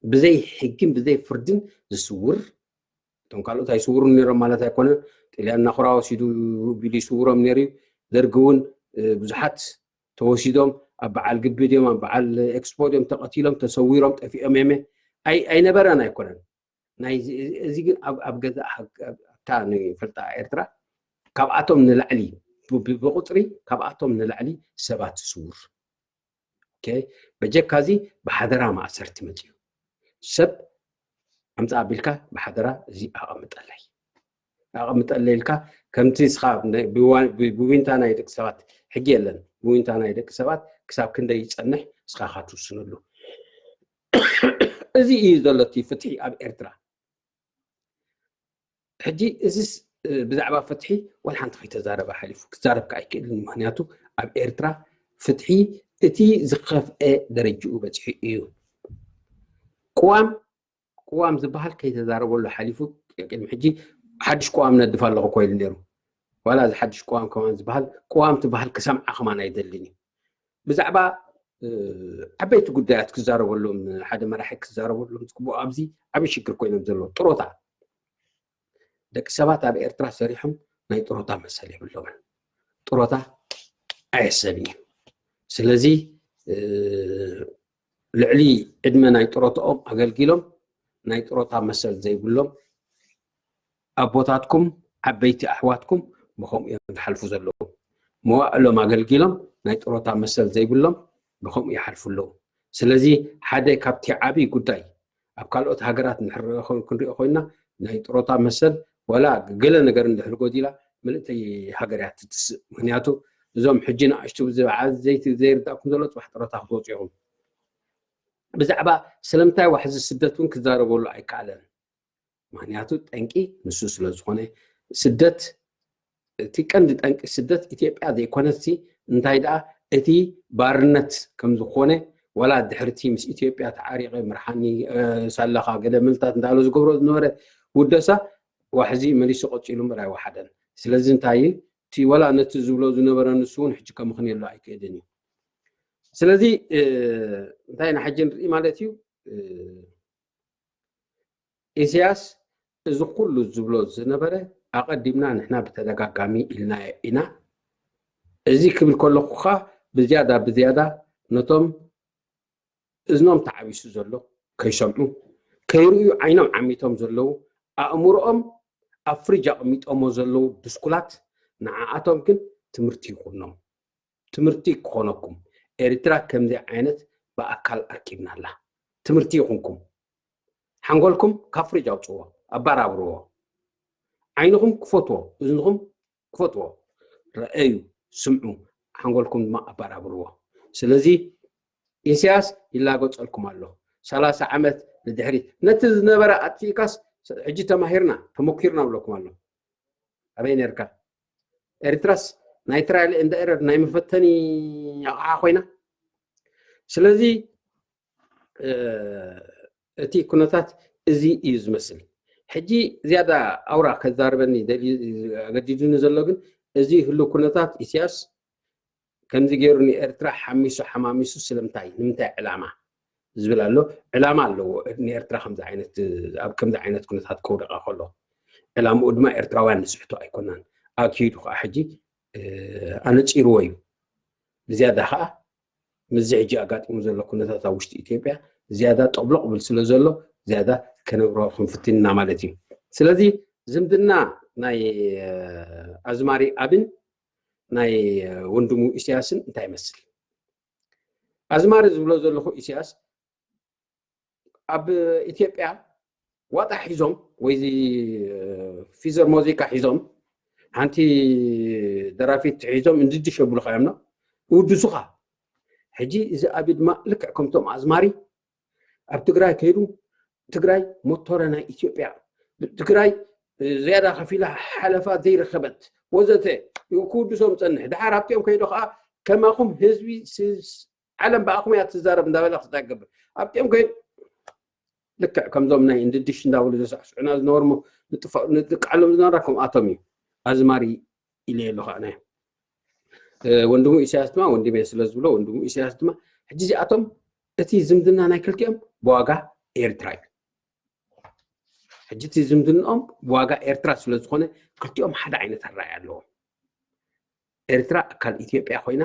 ብዘይ ሕግን ብዘይ ፍርድን ዝስውር እቶም ካልኦት ኣይስውሩን ነይሮም ማለት ኣይኮነን ጥልያን ናኹራ ወሲዱ ቢሉ ይስውሮም ነይሩ ደርጊ እውን ብዙሓት ተወሲዶም ኣብ በዓል ግቢ ድዮም ኣብ በዓል ኤክስፖ ድዮም ተቐቲሎም ተሰዊሮም ጠፊኦም የመ ኣይነበረን ኣይኮነን ናይ እዚ ግን ኣብ ገዛ እታ ንፈልጣ ኤርትራ ካብኣቶም ንላዕሊ ብቁፅሪ ካብኣቶም ንላዕሊ ሰባት ስውር በጀካ እዚ ብሓደራ ማእሰርቲ መፅኡ ሰብ ኣምፃ ኣቢልካ ብሓደራ እዚ ኣቐምጠለይ ኣቐምጠለይ ኢልካ ከምቲ እስኻ ብዊንታ ናይ ደቂ ሰባት ሕጊ የለን ብዊንታ ናይ ደቂ ሰባት ክሳብ ክንደይ ይፀንሕ እስኻ ካትውስነሉ እዚ እዩ ዘሎ እቲ ፍትሒ ኣብ ኤርትራ ሕጂ እዚስ ብዛዕባ ፍትሒ ዋላ ሓንቲ ከይተዛረበ ሓሊፉ ክዛረብ ከዓ ኣይክእልን ምክንያቱ ኣብ ኤርትራ ፍትሒ እቲ ዝኸፍአ ደረጅኡ በፂሑ እዩ ቅዋም ቅዋም ዝበሃል ከይተዛረበሉ ሓሊፉ ቅድሚ ሕጂ ሓድሽ ቅዋም ነድፍ ኣለኹ ኮይኑ ነይሩ ዋላ እዚ ሓድሽ ቅዋም ከማን ዝበሃል ቅዋም ትበሃል ክሰምዓ ከማን ኣይደልን እዩ ብዛዕባ ዓበይቲ ጉዳያት ክዛረበሎም ሓደ መራሒ ክዛረበሎም ዝግብኦ ኣብዚ ዓብይ ሽግር ኮይኖም ዘለዎ ጥሮታ ደቂ ሰባት ኣብ ኤርትራ ሰሪሖም ናይ ጥሮታ መሰል የብሎምን ጥሮታ ኣየሰብን እዩ ስለዚ ልዕሊ ዕድመ ናይ ጥሮታኦም ኣገልጊሎም ናይ ጥሮታ መሰል ዘይብሎም ኣቦታትኩም ዓበይቲ ኣሕዋትኩም ብኸምኡ እዮም ዝሓልፉ ዘለዉ መዋእሎም ኣገልጊሎም ናይ ጥሮታ መሰል ዘይብሎም ብኸምኡ ይሓልፉ ኣለዉ ስለዚ ሓደ ካብቲ ዓብዪ ጉዳይ ኣብ ካልኦት ሃገራት ክንሪኦ ኮይንና ናይ ጥሮታ መሰል ወላ ገለ ነገር እንድሕር ጎዲላ ምልእተይ ሃገር እያ ትትስእ ምክንያቱ እዞም ሕጂ ንኣሽቱ ብዝበዓ ዘይቲ ዘይርዳእኩም ዘሎ ጽባሕ ጥሮታ ክትወፁ ኢኹም። ብዛዕባ ስለምንታይ ዋሕዚ ስደት እውን ክዛረበሉ ኣይከኣለን። ምክንያቱ ጠንቂ ንሱ ስለ ዝኾነ፣ ስደት፣ እቲ ቀንዲ ጠንቂ ስደት ኢትዮጵያ ዘይኮነሲ፣ እንታይ ደኣ እቲ ባርነት ከም ዝኾነ፣ ዋላ ድሕርቲ ምስ ኢትዮጵያ ተዓሪቐ ምርሓኒ ሳላኻ ገለ ምልታት እንዳበለ ዝገብሮ ዝነበረ ውደሳ ዋሕዚ መሊሱ ቀፂሉ እምበር ኣይወሓደን። ስለዚ እንታይ እቲ ዋላ ነቲ ዝብሎ ዝነበረ ንሱ እውን ሕጂ ከምኽንየሉ ኣይክእልን እዩ። ስለዚ እንታይ ኢና ሕጂ ንርኢ ማለት እዩ? ኢሳያስ እዚ ኩሉ ዝብሎ ዝነበረ ኣቐዲምና ንሕና ብተደጋጋሚ ኢልና ኢና። እዚ ክብል ከለኹ ኸኣ ብዝያዳ ብዝያዳ ነቶም እዝኖም ተዓቢሱ ዘሎ ከይሰምዑ፣ ከይርእዩ ዓይኖም ዓሚቶም ዘለዉ፣ ኣእምሮኦም ኣብ ፍሪጅ ኣቕሚጦሞ ዘለዉ ድስኩላት፣ ንዓኣቶም ግን ትምህርቲ ይኹኖም። ትምህርቲ ክኾነኩም። ኤርትራ ከምዚ ዓይነት ብኣካል ኣርኪብናላ። ትምህርቲ ይኹንኩም። ሓንጎልኩም ካብ ፍሪጅ ኣውፅዎ፣ ኣባራብርዎ። ዓይንኹም ክፈትዎ፣ እዝንኹም ክፈትዎ። ረኣዩ፣ ስምዑ፣ ሓንጎልኩም ድማ ኣባራብርዎ። ስለዚ ኢሳያስ ይላገጸልኩም ኣሎ። ሰላሳ ዓመት ንድሕሪት ነቲ ዝነበረ ኣጥፊእካስ ሕጂ ተማሂርና፣ ተመኪርና ብለኩም ኣሎ። ኣበይ ነርካ? ኤርትራስ ናይ ትራይል ኤንድ ኤረር ናይ መፈተኒ ኣቕሓ ኮይና። ስለዚ እቲ ኩነታት እዚ እዩ ዝመስል። ሕጂ ዝያዳ ኣውራ ከዛርበኒ ደልዩ ኣገዲዱኒ ዘሎ ግን እዚ ህሉ ኩነታት ኢሳያስ ከምዚ ገይሩ ንኤርትራ ሓሚሱ ሓማሚሱ ስለምንታይ ንምንታይ ዕላማ ዝብል ኣሎ። ዕላማ ኣለዎ ንኤርትራ ከምዚ ዓይነት ኣብ ከምዚ ዓይነት ኩነታት ከውደቃ ከሎ ዕላምኡ ድማ ኤርትራውያን ንስሕቶ ኣይኮናን። ኣኪዱ ከዓ ሕጂ ኣነፂርዎ እዩ። ብዝያዳ ከዓ ምስዚ ሕጂ ኣጋጢሙ ዘሎ ኩነታት ኣብ ውሽጢ ኢትዮጵያ ዝያዳ ጠብሎቕ ብል ስለ ዘሎ ዝያዳ ከነብሮ ክንፍትን ኢና ማለት እዩ። ስለዚ ዝምድና ናይ ኣዝማሪ ኣብን ናይ ወንድሙ ኢሳያስን እንታይ ይመስል? ኣዝማሪ ዝብሎ ዘለኹ ኢሳያስ ኣብ ኢትዮጵያ ዋጣ ሒዞም ወይ ፊዘር ሙዚቃ ሒዞም ሓንቲ ደራፊት ሒዞም እንድድሽ የብሉኻ እዮም ነው ውድሱኻ። ሕጂ እዚ ኣብይ ድማ ልክዕ ከምቶም ኣዝማሪ ኣብ ትግራይ ከይዱ ትግራይ ሞቶረ ናይ ኢትዮጵያ ትግራይ ዝያዳ ከፊላ ሓለፋ ዘይረኸበት ወዘተ ክውድሶም ጸንሕ። ድሓር ኣብቲኦም ከይዶ ከዓ ከማኹም ህዝቢ ዓለም ብኣኹም እያ ትዛረብ እንዳበለ ክስታይ ገብር ኣብቲኦም ከይዱ ልክዕ ከምዞም ናይ እንድድሽ እንዳበሉ ዘሳዕስዑና ዝነበሩ ንጥቃሎም ዝነበራ ከምኣቶም እዩ ኣዝማሪ ኢለ ኣለኹ ኣነ። ወንድሙ ኢሳያስ ድማ ወንድሜ ስለ ዝብሎ ወንድሙ ኢሳያስ ድማ ሕጂ እዚኣቶም እቲ ዝምድና ናይ ክልቲኦም ብዋጋ ኤርትራ እዩ። ሕጂ እቲ ዝምድንኦም ብዋጋ ኤርትራ ስለ ዝኾነ ክልቲኦም ሓደ ዓይነት ኣረኣእያ ኣለዎም። ኤርትራ ኣካል ኢትዮጵያ ኮይና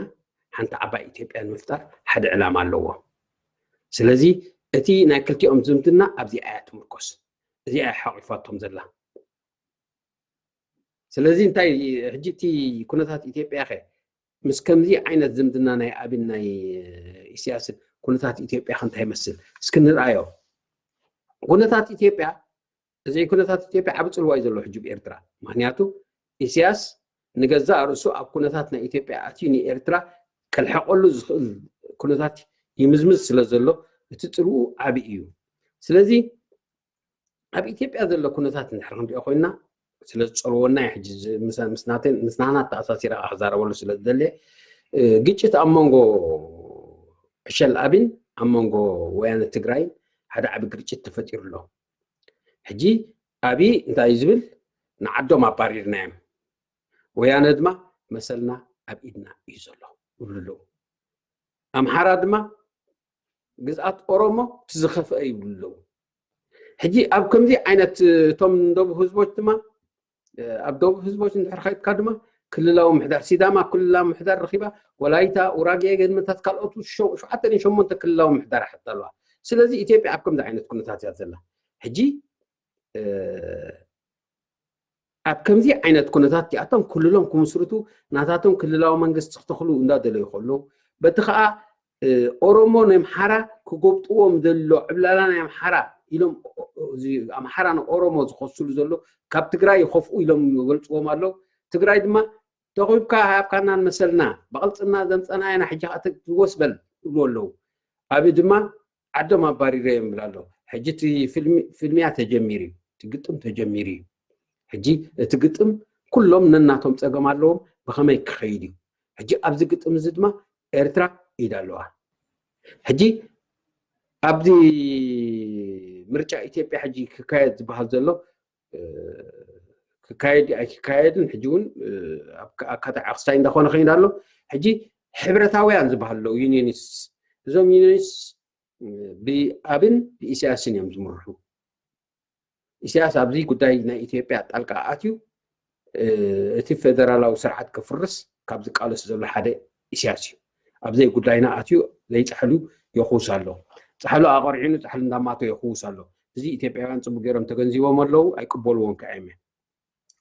ሓንቲ ዓባይ ኢትዮጵያ ንምፍጣር ሓደ ዕላማ ኣለዎ። ስለዚ እቲ ናይ ክልቲኦም ዝምድና ኣብዚኣ እያ ትምርኮስ። እዚኣ እያ ሓቂፋቶም ዘላ። ስለዚ እንታይ ሕጂ እቲ ኩነታት ኢትዮጵያ ከ ምስ ከምዚ ዓይነት ዝምድና ናይ ኣብን ናይ ኢሳያስን ኩነታት ኢትዮጵያ ከ እንታይ ይመስል እስኪ ንርኣዮ። ኩነታት ኢትዮጵያ እዚ ኩነታት ኢትዮጵያ ዓቢ ጽልዋ እዩ ዘሎ ሕጂ ብኤርትራ። ምክንያቱ ኢሳያስ ንገዛእ ርእሱ ኣብ ኩነታት ናይ ኢትዮጵያ ኣትዩ ንኤርትራ ከልሕቐሉ ዝኽእል ኩነታት ይምዝምዝ ስለ ዘሎ እቲ ጽልኡ ዓቢ እዩ። ስለዚ ኣብ ኢትዮጵያ ዘሎ ኩነታት እንድሕር ክንሪኦ ኮይና ስለ ዝጸልወና እዩ ሕጂ ምስ ናህና ተኣሳሲረ ክዛረበሉ ስለ ዝደልየ ግጭት ኣብ መንጎ ዕሸል ኣብን ኣብ መንጎ ወያነ ትግራይን ሓደ ዓቢ ግርጭት ተፈጢሩ ኣሎ። ሕጂ ኣብይ እንታይ እዩ ዝብል? ንዓዶም ኣባሪርናዮም፣ ወያነ ድማ መሰልና ኣብ ኢድና እዩ ዘሎ ይብሉ ኣለዉ። ኣምሓራ ድማ ግዝኣት ኦሮሞ እቲ ዝኸፍአ ይብሉ ኣለዉ። ሕጂ ኣብ ከምዚ ዓይነት እቶም ደቡብ ህዝቦች ድማ ኣብ ደቡብ ህዝቦች እንድሕር ከይድካ ድማ ክልላዊ ምሕዳር ሲዳማ ክልላዊ ምሕዳር ረኺባ ወላይታ ኡራጌ ገድመታት ካልኦት ሸ- ሸውዓተ ድን ሸሞንተ ክልላዊ ምሕዳር ሓታ ኣለዋ። ስለዚ ኢትዮጵያ ኣብ ከምዚ ዓይነት ኩነታት እያ ዘላ። ሕጂ ኣብ ከምዚ ዓይነት ኩነታት እቲኣቶም ክልሎም ክምስርቱ ናታቶም ክልላዊ መንግስቲ ክተኽሉ እንዳደለዩ ከለዉ በቲ ከዓ ኦሮሞን ኣምሓራ ክጎብጥዎም ዘሎ ዕብላላ ናይ ኣምሓራ ኢሎም ኣምሓራ ንኦሮሞ ዝኸስሉ ዘሎ ካብ ትግራይ ይኸፍኡ ኢሎም ይገልፅዎም ኣለዉ። ትግራይ ድማ ተቑብካ ሃብካና ንመሰልና፣ ብቕልፅና ዘምፀናየና ሕጂ ከዓ ትወስ በል ይብሉ ኣለዉ። ኣብይ ድማ ዓዶም ኣባሪረ እዮም ይብል ኣሎ። ሕጂ እቲ ፍልሚ- ፍልሚያ ተጀሚሩ እዩ፣ እቲ ግጥም ተጀሚሩ እዩ። ሕጂ እቲ ግጥም ኩሎም ነናቶም ፀገም ኣለዎም፣ ብኸመይ ክኸይድ እዩ። ሕጂ ኣብዚ ግጥም እዚ ድማ ኤርትራ ኢድ ኣለዋ። ሕጂ ኣብዚ ምርጫ ኢትዮጵያ ሕጂ ክካየድ ዝበሃል ዘሎ ክካየድ ኣይክካየድን ሕጂ እውን ኣካታዕ ክስታይ እንዳኾነ ከይድ ኣሎ። ሕጂ ሕብረታውያን ዝበሃል ኣለዉ ዩኒየኒስት፣ እዞም ዩኒየኒስት ብኣብን ብኢሳያስን እዮም ዝምርሑ። ኢሳያስ ኣብዚ ጉዳይ ናይ ኢትዮጵያ ጣልቃ ኣትዩ እቲ ፌደራላዊ ስርዓት ክፍርስ ካብ ዝቃለስ ዘሎ ሓደ ኢሳያስ እዩ። ኣብዘይ ጉዳይና ኣትዩ ዘይፃሕሉ የኹስ ኣሎ። ፃሕሉ ኣቐርዒኑ ፃሕሉ እንዳማቶ የኹስ ኣሎ። እዚ ኢትዮጵያውያን ፅቡቅ ገይሮም ተገንዚቦም ኣለዉ፣ ኣይቅበልዎን ከዓ እዮም።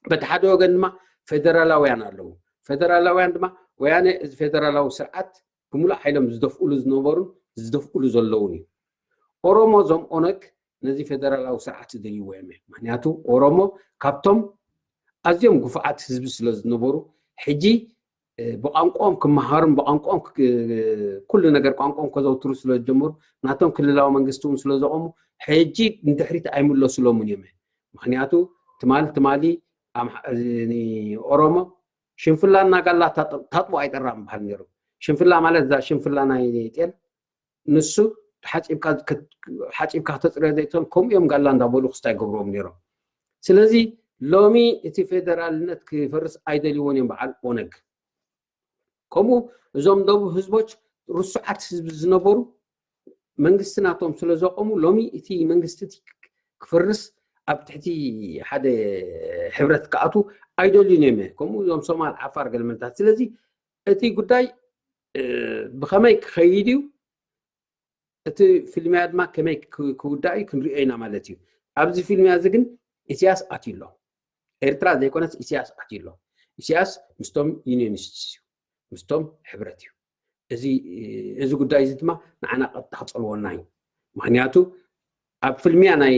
በቲ ሓደ ወገን ድማ ፌደራላውያን ኣለዉ። ፌደራላውያን ድማ ወያነ እዚ ፌደራላዊ ስርዓት ብምሉእ ሓይሎም ዝደፍኡሉ ዝነበሩን ዝደፍኡሉ ዘለውን እዩ። ኦሮሞ እዞም ኦነግ ነዚ ፌደራላዊ ስርዓት ይደልይዎ እዮም። ምክንያቱ ኦሮሞ ካብቶም ኣዝዮም ግፉዓት ህዝቢ ስለ ዝነበሩ ሕጂ ብቋንቋኦም ክመሃሩን ብቋንቋኦም ኩሉ ነገር ቋንቋኦም ከዘውትሩ ስለ ዝጀመሩ ናቶም ክልላዊ መንግስቲ እውን ስለ ዘቆሙ ሕጂ ንድሕሪት ኣይምለሱሎምን እዮም። ምክንያቱ ትማሊ ትማሊ ኦሮሞ ሽንፍላ እናጋላ ታጥቦ ኣይጠራም በሃል ነይሩ። ሽንፍላ ማለት እዛ ሽንፍላ ናይ ጤል ንሱ ሓፂብካ ከተፅርዮ ዘይትኽእል ከምኡ እዮም ጋላ እንዳበሉ ክስታይ ገብርዎም ነይሮም። ስለዚ ሎሚ እቲ ፌደራልነት ክፈርስ ኣይደልይዎን እዮም በዓል ኦነግ። ከምኡ እዞም ደቡብ ህዝቦች ርሱዓት ህዝቢ ዝነበሩ መንግስቲ ናቶም ስለ ዘቆሙ ሎሚ እቲ መንግስቲ ክፈርስ ኣብ ትሕቲ ሓደ ሕብረት ክኣቱ ኣይደልዩን እዮም። ከምኡ እዞም ሶማል፣ ዓፋር፣ ገለመለታት። ስለዚ እቲ ጉዳይ ብኸመይ ክኸይድ እዩ፣ እቲ ፊልምያ ድማ ከመይ ክውዳእ እዩ ክንሪኦ ኢና ማለት እዩ። ኣብዚ ፊልምያ እዚ ግን ኢሳያስ ኣትዩ ኣሎ። ኤርትራ ዘይኮነስ ኢሳያስ ኣትዩ ኣሎ። ኢሳያስ ምስቶም ዩኒየኒስት እዩ፣ ምስቶም ሕብረት እዩ። እዚ ጉዳይ እዚ ድማ ንዓና ቀጥታ ክፀልወና እዩ። ምክንያቱ ኣብ ፍልምያ ናይ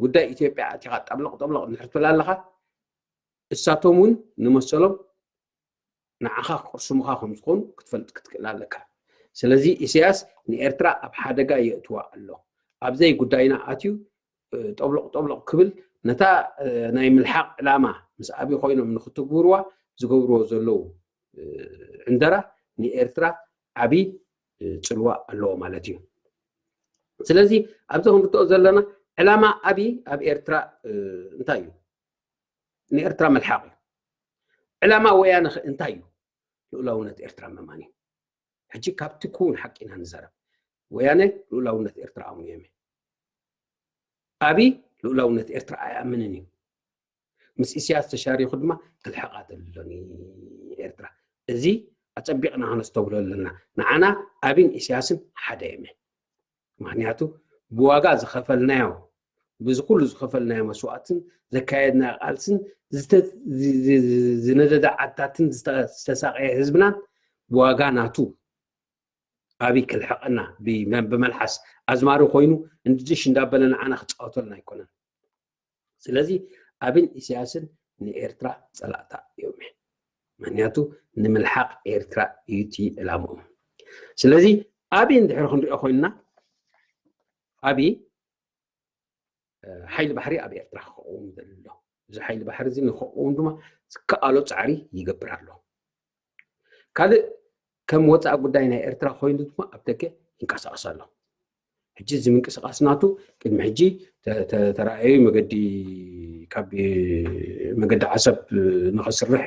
ጉዳይ ኢትዮጵያ ኣቲኻ ጠብለቕ ጠብለቕ እንድሕር ትብል ኣለኻ እሳቶም እውን ንመሰሎም ንዓኻ ክቕስሙኻ ከም ዝኾኑ ክትፈልጥ ክትክእል ኣለካ። ስለዚ ኢሳያስ ንኤርትራ ኣብ ሓደጋ የእትዋ ኣሎ። ኣብዘይ ጉዳይና ኣትዩ ጠብሎቕ ጠብሎቕ ክብል ነታ ናይ ምልሓቕ ዕላማ ምስ ኣብይ ኮይኖም ንክትግብርዋ ዝገብርዎ ዘለዉ ዕንደራ ንኤርትራ ዓብዪ ፅልዋ ኣለዎ ማለት እዩ። ስለዚ ኣብዚ ክንርትኦ ዘለና ዕላማ ኣብይ ኣብ ኤርትራ እንታይ እዩ? ንኤርትራ ምልሓቕ እዩ። ዕላማ ወያነ እንታይ እዩ? ልኡላውነት ኤርትራ ምእማን እዩ። ሕጂ ካብቲ ክውን ሓቂ ኢና ንዛረብ። ወያነ ልኡላውነት ኤርትራ ኣምኑ እዮም። ኣብይ ልኡላውነት ኤርትራ ኣይኣምንን እዩ። ምስ ኢሳያስ ተሻሪኹ ድማ ክልሕቓ ተልሎኒ ኤርትራ። እዚ ኣጸቢቕና ክነስተብሎ ኣለና። ንዓና ኣብይን ኢሳያስን ሓደ እዮም። ምክንያቱ ብዋጋ ዝኸፈልናዮ ብዚ ኩሉ ዝኸፈልናዮ መስዋእትን ዘካየድናዮ ቃልስን ዝነደደ ዓድታትን ዝተሳቀየ ህዝብናን ብዋጋ ናቱ ኣብይ ክልሕቐና ብመልሓስ ኣዝማሪ ኮይኑ እንድድሽ እንዳበለ ንዓና ክፃወተልና ኣይኮነን። ስለዚ ኣብን ኢሳያስን ንኤርትራ ፀላእታ እዮም። ምክንያቱ ንምልሓቕ ኤርትራ እዩ እቲ ዕላምኦም። ስለዚ ኣብይ እንድሕር ክንሪኦ ኮይንና ኣብይ ሓይሊ ባሕሪ ኣብ ኤርትራ ክኸውን ዘሎ እዚ ሓይሊ ባሕሪ እዚ ንክኸውን ድማ ዝከኣሎ ፃዕሪ ይገብር ኣሎ። ካልእ ከም ወፃኢ ጉዳይ ናይ ኤርትራ ኮይኑ ድማ ኣብ ደገ ይንቀሳቐስ ኣሎ። ሕጂ እዚ ምንቅስቃስ ናቱ ቅድሚ ሕጂ ተራእዩ መገዲ ካብ መገዲ ዓሰብ ንኸስርሕ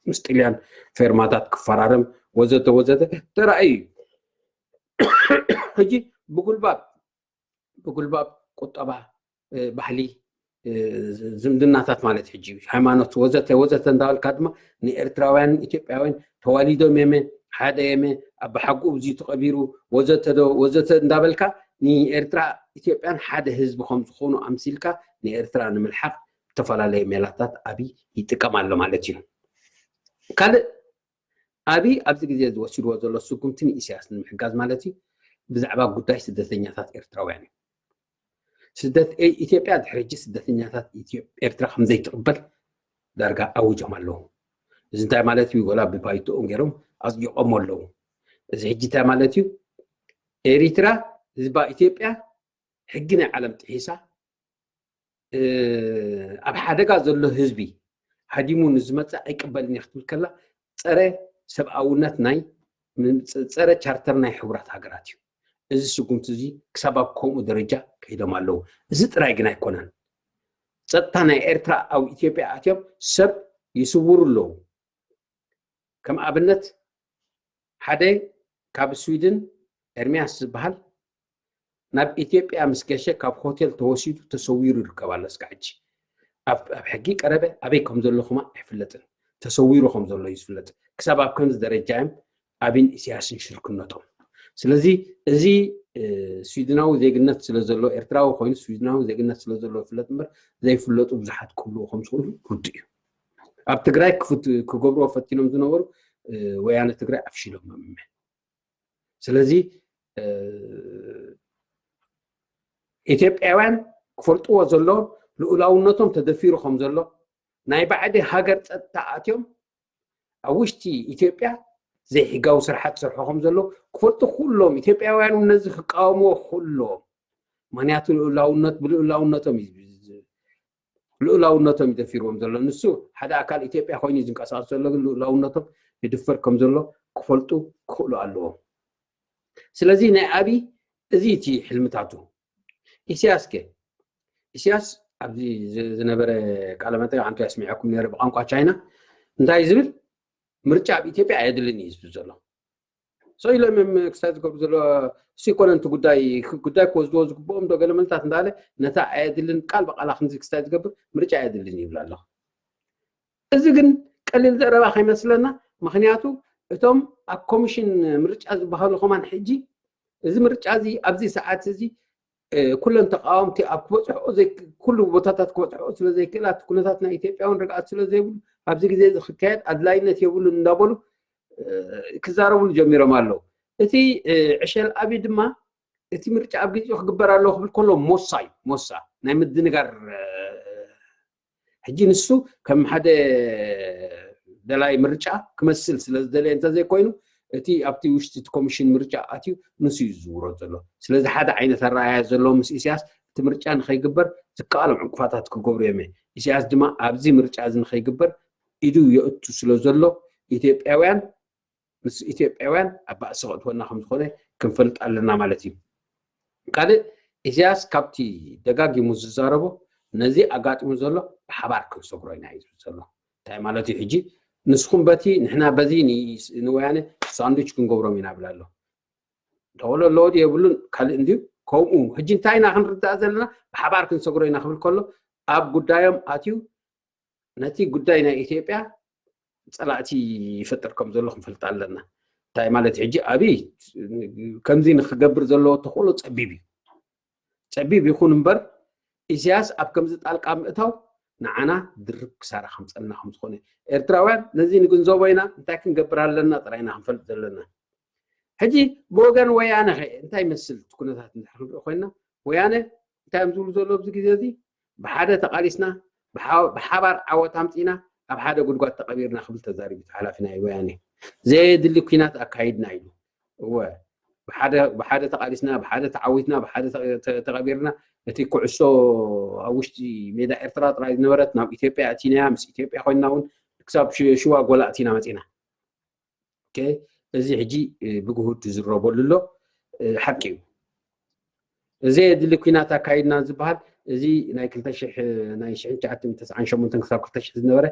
ምስ ጥልያን ፌርማታት ክፈራረም ወዘተ ወዘተ ተራእዩ እዩ። ሕጂ ብጉልባብ ብጉልባብ ቁጠባ፣ ባህሊ፣ ዝምድናታት ማለት ሕጂ ሃይማኖት ወዘተ ወዘተ እንዳበልካ ድማ ንኤርትራውያን ኢትዮጵያውያን ተዋሊዶም የመ ሓደ የመ ኣባሓጉኡ ብዙ ተቐቢሩ ወዘተ ዶ ወዘተ እንዳበልካ ንኤርትራ ኢትዮጵያን ሓደ ህዝቢ ከም ዝኾኑ ኣምሲልካ ንኤርትራ ንምልሓቕ ዝተፈላለዩ ሜላታት ኣብይ ይጥቀም ኣሎ ማለት እዩ። ካልእ ኣብይ ኣብዚ ግዜ ዝወሲድዎ ዘሎ ስጉምቲ ንኢሳያስ ንምሕጋዝ ማለት እዩ ብዛዕባ ጉዳይ ስደተኛታት ኤርትራውያን እዩ። ስደት ኢትዮጵያ ድሕሪ ሕጂ ስደተኛታት ኤርትራ ከምዘይትቕበል ዳርጋ ኣውጆም ኣለዉ። እዚ እንታይ ማለት እዩ? ወላ ብባይቶኦም ገይሮም ኣጽዲቖሞ ኣለዉ። እዚ ሕጂ እንታይ ማለት እዩ? ኤሪትራ ህዝባ ኢትዮጵያ ሕጊ ናይ ዓለም ጥሒሳ ኣብ ሓደጋ ዘሎ ህዝቢ ሃዲሙ ንዝመፅእ ኣይቅበልን እየ ክትብል ከላ ፀረ ሰብኣውነት ናይ ጸረ ቻርተር ናይ ሕቡራት ሃገራት እዩ። እዚ ስጉምቲ እዚ ክሳብ ኣብ ከምኡ ደረጃ ከይዶም ኣለዉ። እዚ ጥራይ ግን ኣይኮነን። ጸጥታ ናይ ኤርትራ ኣብ ኢትዮጵያ ኣትዮም ሰብ ይስውሩ ኣለዉ። ከም ኣብነት ሓደ ካብ ስዊድን ኤርሚያስ ዝበሃል ናብ ኢትዮጵያ ምስ ገሸ ካብ ሆቴል ተወሲዱ ተሰዊሩ ይርከብ ኣሎ። እስካዕ ሕጂ ኣብ ሕጊ ቀረበ ኣበይ ከም ዘሎ ኹማ ኣይፍለጥን። ተሰዊሩ ከም ዘሎ እዩ ዝፍለጥ። ክሳብ ኣብ ከምዚ ደረጃ እዮም ኣቢን ኢሳያስን ሽርክነቶም። ስለዚ እዚ ስዊድናዊ ዜግነት ስለ ዘሎ፣ ኤርትራዊ ኮይኑ ስዊድናዊ ዜግነት ስለ ዘሎ ይፍለጥ እምበር ዘይፍለጡ ብዙሓት ክህልዉ ከም ዝኽእሉ ርዱእ እዩ። ኣብ ትግራይ ክፍት ክገብርዎ ፈቲኖም ዝነበሩ ወያነ ትግራይ ኣፍሺሎም እምነ። ስለዚ ኢትዮጵያውያን ክፈልጥዎ ዘሎ ልኡላውነቶም ተደፊሩ ከም ዘሎ፣ ናይ ባዕዲ ሃገር ጸጥታ ኣትዮም ኣብ ውሽጢ ኢትዮጵያ ዘይሕጋዊ ስራሓት ዝሰርሑ ከም ዘሎ ክፈልጡ ኩሎም ኢትዮጵያውያን እውን ነዚ ክቃወምዎ ኩሎም። ምክንያቱ ልኡላውነት ብልኡላውነቶም እዩ ልኡላውነቶም ይደፊርዎም ዘሎ። ንሱ ሓደ ኣካል ኢትዮጵያ ኮይኑ ዝንቀሳቀስ ዘሎ ግን ልኡላውነቶም ይድፈር ከም ዘሎ ክፈልጡ ክኽእሉ ኣለዎም። ስለዚ ናይ ኣብይ እዚ እቲ ሕልምታቱ። ኢሳያስ ከ? ኢሳያስ ኣብዚ ዝነበረ ቃለ መጠይቅ ኣንቱ ያስሚዐኩም ነረ ብቋንቋ ቻይና እንታይ ዝብል ምርጫ ኣብ ኢትዮጵያ ኣየድልን እዩ ዝብል ዘሎ። So ኢሎም እዮም ክስታይ ዝገብሩ ዘሎ። እሱ ይኮነ እቲ ጉዳይ ጉዳይ ክወስድዎ ዝግብኦም ዶ ገለ መልታት እንዳለ ነታ ኣየድልን ቃል ብቃላ ክንዚ ክስታይ ዝገብር ምርጫ ኣየድልን ይብል ኣሎ። እዚ ግን ቀሊል ዘረባ ከይመስለና። ምክንያቱ እቶም ኣብ ኮሚሽን ምርጫ ዝበሃሉ ከማን ሕጂ እዚ ምርጫ እዚ ኣብዚ ሰዓት እዚ ኩለን ተቃወምቲ ኣብ ክበፅሕኦ ኩሉ ቦታታት ክበፅሕኦ ስለ ዘይክእል ኣብቲ ኩነታት ናይ ኢትዮጵያ እውን ርግኣት ስለ ዘይብሉ ኣብዚ ግዜ እዚ ክካየድ ኣድላይነት የብሉን እንዳበሉ ክዛረብሉ ጀሚሮም ኣለዉ። እቲ ዕሸል ኣብይ ድማ እቲ ምርጫ ኣብ ግዜኡ ክግበር ኣለዎ ክብል ከሎ ሞሳ እዩ። ሞሳ ናይ ምድንጋር ሕጂ ንሱ ከም ሓደ ደላይ ምርጫ ክመስል ስለ ዝደለየ እንተዘይኮይኑ እቲ ኣብቲ ውሽጢ እቲ ኮሚሽን ምርጫ ኣትዩ ንሱ እዩ ዝዝውሮ ዘሎ። ስለዚ ሓደ ዓይነት ኣረኣያ ዘለዎ ምስ ኢሳያስ እቲ ምርጫ ንኸይግበር ዝከኣሎም ዕንቅፋታት ክገብሩ እዮም። ኢሳያስ ድማ ኣብዚ ምርጫ እዚ ንኸይግበር ኢዱ የእቱ ስለ ዘሎ ኢትዮጵያውያን ምስ ኢትዮጵያውያን ኣብ ባእሲ ከእትወና ከም ዝኾነ ክንፈልጥ ኣለና ማለት እዩ። ካልእ ኢሳያስ ካብቲ ደጋጊሙ ዝዛረቦ ነዚ ኣጋጢሙ ዘሎ ብሓባር ክንሰግሮ ኢና እዩ ዝብል ዘሎ። እንታይ ማለት እዩ? ሕጂ ንስኹም በቲ ንሕና በዚ ንወያነ ሳንዱች ክንገብሮም ኢና ብል ኣሎ። ደወሎ ኣለዎ ድዩ የብሉን ካልእ እንድዩ። ከምኡ ሕጂ እንታይ ኢና ክንርዳእ ዘለና? ብሓባር ክንሰግሮ ኢና ክብል ከሎ ኣብ ጉዳዮም ኣትዩ ነቲ ጉዳይ ናይ ኢትዮጵያ ፀላእቲ ይፈጥር ከም ዘሎ ክንፈልጥ ኣለና። እንታይ ማለት ሕጂ ኣብይ ከምዚ ንክገብር ዘለዎ ተኽእሎ ፀቢብ እዩ። ፀቢብ ይኹን እምበር ኢሳያስ ኣብ ከምዚ ጣልቃ ምእታው ንዓና ድርብ ክሳራ ከምፀልና ከም ዝኾነ ኤርትራውያን ነዚ ንግንዘቦ ኢና። እንታይ ክንገብር ኣለና ጥራይ ኢና ክንፈልጥ ዘለና። ሕጂ ብወገን ወያነ ኸ እንታይ ይመስል እቲ ኩነታት እንድሕር ክንርኢ ኮይና ወያነ እንታይ እዮም ዝብሉ ዘሎ ኣብዚ ግዜ እዚ ብሓደ ተቃሊስና ብሓባር ዓወት ኣምፂና ኣብ ሓደ ጉድጓድ ተቀቢርና ክብል ተዛሪቡ ሓላፊ ናይ ወያነ። ዘየድሊ ኩናት ኣካይድና ኢሉ። እወ ብሓደ ተቃሊስና ብሓደ ተዓዊትና ብሓደ ተቀቢርና እቲ ኩዕሶ ኣብ ውሽጢ ሜዳ ኤርትራ ጥራይ ዝነበረት ናብ ኢትዮጵያ ኣቲናያ ምስ ኢትዮጵያ ኮይና እውን ክሳብ ሽዋ ጎላ ኣቲና መፂና። እዚ ሕጂ ብግሁድ ዝረበሉ ኣሎ ሓቂ እዩ። እዚ የድሊ ኩናት ኣካይድና ዝበሃል እዚ ናይ ክልተ ሽሕ ናይ ሽሕን ትሽዓተ ሚእትን ተስዓን ሸሞንተን ክሳብ ክልተ ሽሕ ዝነበረ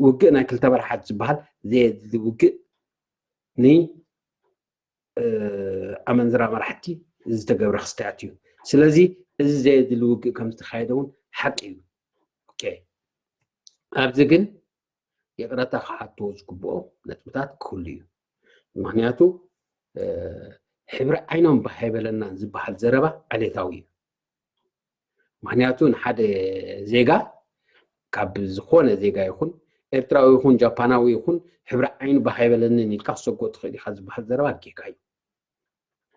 ውግእ ናይ ክልተ በርሓት ዝበሃል ዘየድሊ ውግእ ን ኣመንዝራ መራሕቲ ዝተገብረ ክስታያት እዩ። ስለዚ እዚ ዘየድሊ ውግእ ከም ዝተካየደ እውን ሓቂ እዩ። ኣብዚ ግን ይቕረታ ክሓትዎ ዝግብኦ ነጥብታት ክህሉ እዩ። ምክንያቱ ሕብሪ ዓይኖም ባህ ኣይበለናን ዝበሃል ዘረባ ዓሌታዊ እዩ። ምክንያቱ ንሓደ ዜጋ ካብ ዝኾነ ዜጋ ይኹን ኤርትራዊ ይኹን ጃፓናዊ ይኹን ሕብሪ ዓይኑ ባህ ኣይበለንን ኢልካ ክሰጎ ትኽእል ኢኻ ዝበሃል ዘረባ ጌጋ እዩ።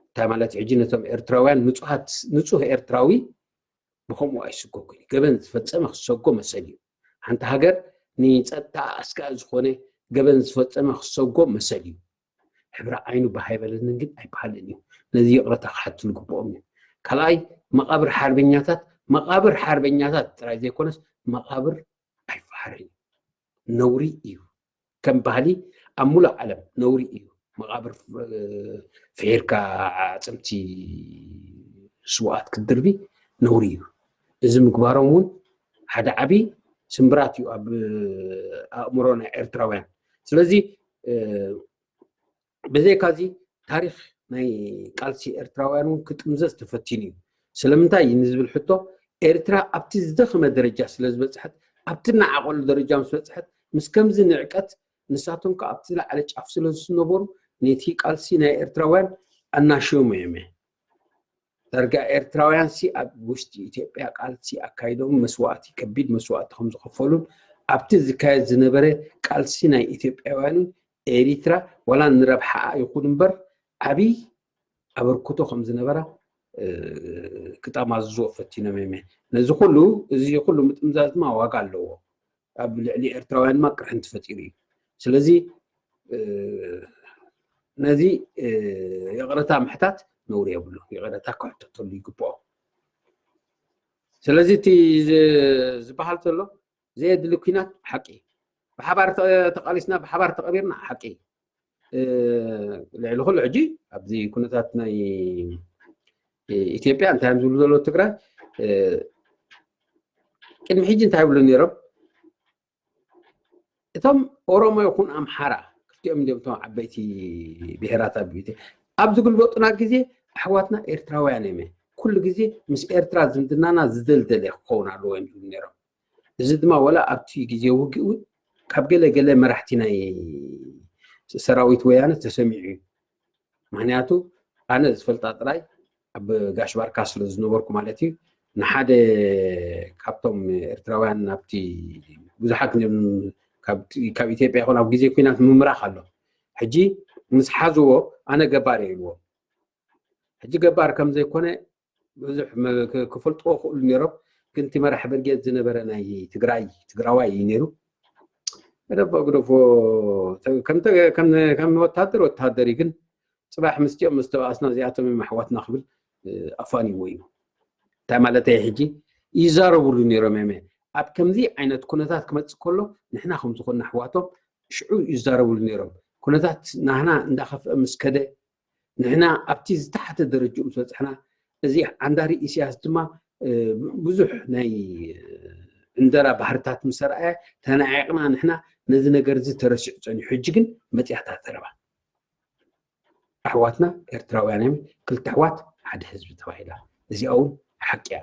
እንታይ ማለት ሕጂ ነቶም ኤርትራውያን ንጹሃት ንጹህ ኤርትራዊ ብከምኡ ኣይስጎግን እዩ። ገበን ዝፈጸመ ክሰጎ መሰል እዩ። ሓንቲ ሃገር ንጸጥታ ኣስጋኢ ዝኾነ ገበን ዝፈጸመ ክሰጎ መሰል እዩ። ሕብሪ ዓይኑ ባህ ኣይበለንን ግን ኣይበሃልን እዩ። ነዚ ይቕረታ ክሓትሉ ግብኦም እዩ። ካልኣይ፣ መቓብር ሓርበኛታት፣ መቓብር ሓርበኛታት ጥራይ ዘይኮነስ መቓብር ኣይፈሓርን እዩ። ነውሪ እዩ። ከም ባህሊ ኣብ ሙሉእ ዓለም ነውሪ እዩ። መቓብር ፍሒርካ ኣዕፅምቲ ስውኣት ክትድርቢ ነውሪ እዩ። እዚ ምግባሮም እውን ሓደ ዓብዪ ስምብራት እዩ ኣብ ኣእምሮ ናይ ኤርትራውያን። ስለዚ ብዘይካዚ ታሪክ ናይ ቃልሲ ኤርትራውያን እውን ክጥምዘዝ ተፈቲኑ እዩ። ስለምንታይ ንዝብል ሕቶ፣ ኤርትራ ኣብቲ ዝደኸመ ደረጃ ስለ ዝበፅሐት፣ ኣብቲ እናዓቐሉ ደረጃ ምስ በፅሐት፣ ምስ ከምዚ ንዕቀት ንሳቶም ከዓ ኣብቲ ዝለዓለ ጫፍ ስለ ዝነበሩ፣ ነቲ ቃልሲ ናይ ኤርትራውያን ኣናሽዮም እዮም። ዳርጋ ኤርትራውያን ሲ ኣብ ውሽጢ ኢትዮጵያ ቃልሲ ኣካይዶም መስዋእቲ፣ ከቢድ መስዋእቲ ከም ዝኸፈሉን ኣብቲ ዝካየድ ዝነበረ ቃልሲ ናይ ኢትዮጵያውያንን ኤሪትራ ዋላ ንረብሓኣ ይኹን እምበር ዓብይ ኣበርክቶ ከም ዝነበራ ክጠማዝዝዎ ፈቲኖም እዮም። ነዚ ኩሉ፣ እዚ ኩሉ ምጥምዛዝ ድማ ዋጋ ኣለዎ። ኣብ ልዕሊ ኤርትራውያን ድማ ቅርሕንቲ ፈጢሩ እዩ። ስለዚ ነዚ ይቕረታ ምሕታት ነውሪ የብሉ። ይቕረታ ክሕተተሉ ይግብኦ። ስለዚ እቲ ዝበሃል ዘሎ ዘየድሊ ኩናት ሓቂ፣ ብሓባር ተቓሊስና ብሓባር ተቐቢርና ሓቂ። ልዕሊ ኩሉ ሕጂ ኣብዚ ኩነታት ናይ ኢትዮጵያ እንታይ እዮም ዝብሉ ዘለዉ ትግራይ፣ ቅድሚ ሕጂ እንታይ ይብሉ ነይሮም? እቶም ኦሮሞ ይኹን ኣምሓራ፣ ክልቲኦም እንዲኦም እቶም ዓበይቲ ብሄራት ኣብ ኢትዮ-፣ ኣብ ዝግልበጡና ግዜ ኣሕዋትና ኤርትራውያን እዮም። ኩሉ ግዜ ምስ ኤርትራ ዝምድናና ዝደልደለ ክኸውን ኣለዎ እዮም ዝብሉ ነይሮም። እዚ ድማ ዋላ ኣብቲ ግዜ ውግእ እውን ካብ ገለ ገለ መራሕቲ ናይ ሰራዊት ወያነ ተሰሚዑ እዩ። ምክንያቱ ኣነ ዝፈልጣ ጥራይ ኣብ ጋሽ ባርካ ስለ ዝነበርኩ ማለት እዩ፣ ንሓደ ካብቶም ኤርትራውያን ናብቲ ብዙሓት ካብ ኢትዮጵያ ይኹን ኣብ ግዜ ኩናት ምምራኽ ኣሎ። ሕጂ ምስ ሓዝዎ ኣነ ገባር እየ ኢልዎ። ሕጂ ገባር ከም ዘይኮነ ብዙሕ ክፈልጥዎ ክእሉ ነይሮም። ግን እቲ መራሒ ብርጌድ ዝነበረ ናይ ትግራይ ትግራዋይ እዩ ነይሩ። ገደፎ ገደፎ ከም ወታደር ወታደር እዩ። ግን ፅባሕ ምስኦም ምስ ተባእስና እዚኣቶም እዮም ኣሕዋትና ክብል ኣፋኒዎ እዩ። እንታይ ማለተይ ሕጂ ይዛረብሉ ነይሮም እዮም። ኣብ ከምዚ ዓይነት ኩነታት ክመፅእ ከሎ ንሕና ከም ዝኾንና ኣሕዋቶም ሽዑ ይዛረብሉ ነይሮም። ኩነታት ናህና እንዳኸፍአ ምስ ከደ ንሕና ኣብቲ ዝተሓተ ደረጅኡ ምስ በፅሕና፣ እዚ ዓንዳሪ ኢሳያስ ድማ ብዙሕ ናይ ዕንደራ ባህርታት ምስ ኣርኣየ ተናዒቕና ንሕና ነዚ ነገር እዚ ተረሲዑ ፀኒሑ። ሕጂ ግን መፅያታ ዘረባ ኣሕዋትና ኤርትራውያን እዮም፣ ክልተ ኣሕዋት ሓደ ህዝቢ ተባሂላ። እዚኣ እውን ሓቂ እያ።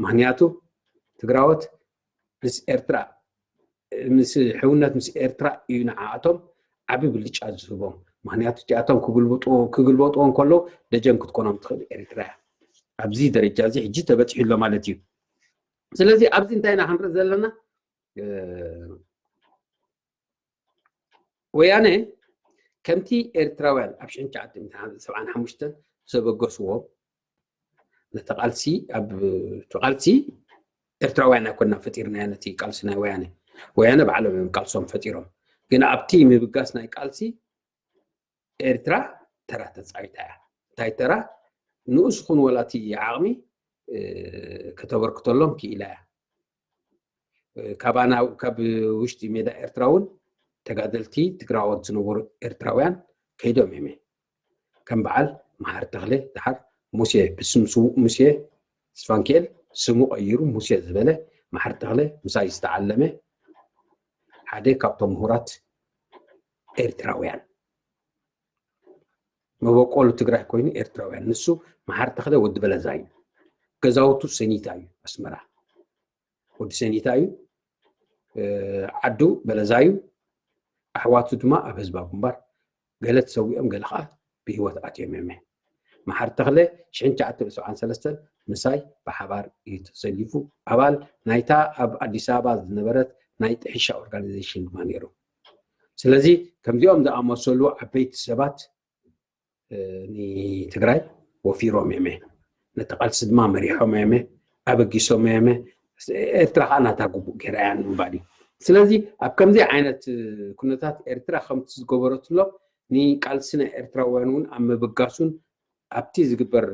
ምክንያቱ ትግራዎት ምስ ኤርትራ ምስ ሕውነት ምስ ኤርትራ እዩ ንዓኣቶም ዓቢ ብልጫ ዝህቦም። ምክንያቱ እቲኣቶም ክግልበጥዎ እንከለዉ ደጀን ክትኮኖም ትኽእል ኤርትራ እያ። ኣብዚ ደረጃ እዚ ሕጂ ተበፂሑ ኣሎ ማለት እዩ። ስለዚ ኣብዚ እንታይ ኢና ክንርኢ ዘለና? ወያነ ከምቲ ኤርትራውያን ኣብ ሽሕን ትሽዓተ ሚእትን ሰብዓን ሓሙሽተን ዘበገስዎም ነቲ ቃልሲ ኣብ ቃልሲ ኤርትራውያን ኣይኮና ፈጢርናዮ ነቲ ቃልሲ ናይ ወያነ። ወያነ ባዕሎም እዮም ቃልሶም ፈጢሮም። ግን ኣብቲ ምብጋስ ናይ ቃልሲ ኤርትራ ተራ ተፃዊታ እያ። እንታይ ተራ? ንኡስ ኹን ወላ እቲ ዓቕሚ ከተበርክተሎም ክኢላ እያ። ካባና ካብ ውሽጢ ሜዳ ኤርትራ እውን ተጋደልቲ ትግራዎት ዝነበሩ ኤርትራውያን ከይዶም እዮም። ከም በዓል መሓሪ ተኽለ፣ ደሓር ሙሴ፣ ብስም ስዉእ ሙሴ ስፋንክኤል ስሙ ቀይሩ ሙሴ ዝበለ መሓሪ ተኽለ ምሳይ ዝተዓለመ ሓደ ካብቶም ምሁራት ኤርትራውያን፣ መበቆሉ ትግራይ ኮይኑ ኤርትራውያን። ንሱ መሓሪ ተኽለ ወዲ በለዛ እዩ። ገዛውቱ ሰኒታ እዩ፣ ኣስመራ። ወዲ ሰኒታ እዩ። ዓዱ በለዛ እዩ። ኣሕዋቱ ድማ ኣብ ህዝባዊ ግንባር ገለ ተሰዊኦም፣ ገለ ከዓ ብህይወት ኣትዮም እዮም። መሓሪ ተኽለ ሽሕን ትሽዓተ ሚእትን ሰብዓን ሰለስተን ምሳይ ብሓባር እዩ ተሰሊፉ። ኣባል ናይታ ኣብ ኣዲስ ኣበባ ዝነበረት ናይ ጥሒሻ ኦርጋናይዜሽን ድማ ነይሩ። ስለዚ ከምዚኦም ዝኣመሰሉ ዓበይቲ ሰባት ንትግራይ ወፊሮም እዮም። ነቲ ቃልሲ ድማ መሪሖም እዮም፣ ኣበጊሶም እዮም። ኤርትራ ከዓ ናታ ግቡእ ገይራ እያ ንምባል እዩ። ስለዚ ኣብ ከምዚ ዓይነት ኩነታት ኤርትራ ከምቲ ዝገበረትሎ ንቃልሲ ናይ ኤርትራውያን እውን ኣብ ምብጋሱን ኣብቲ ዝግበር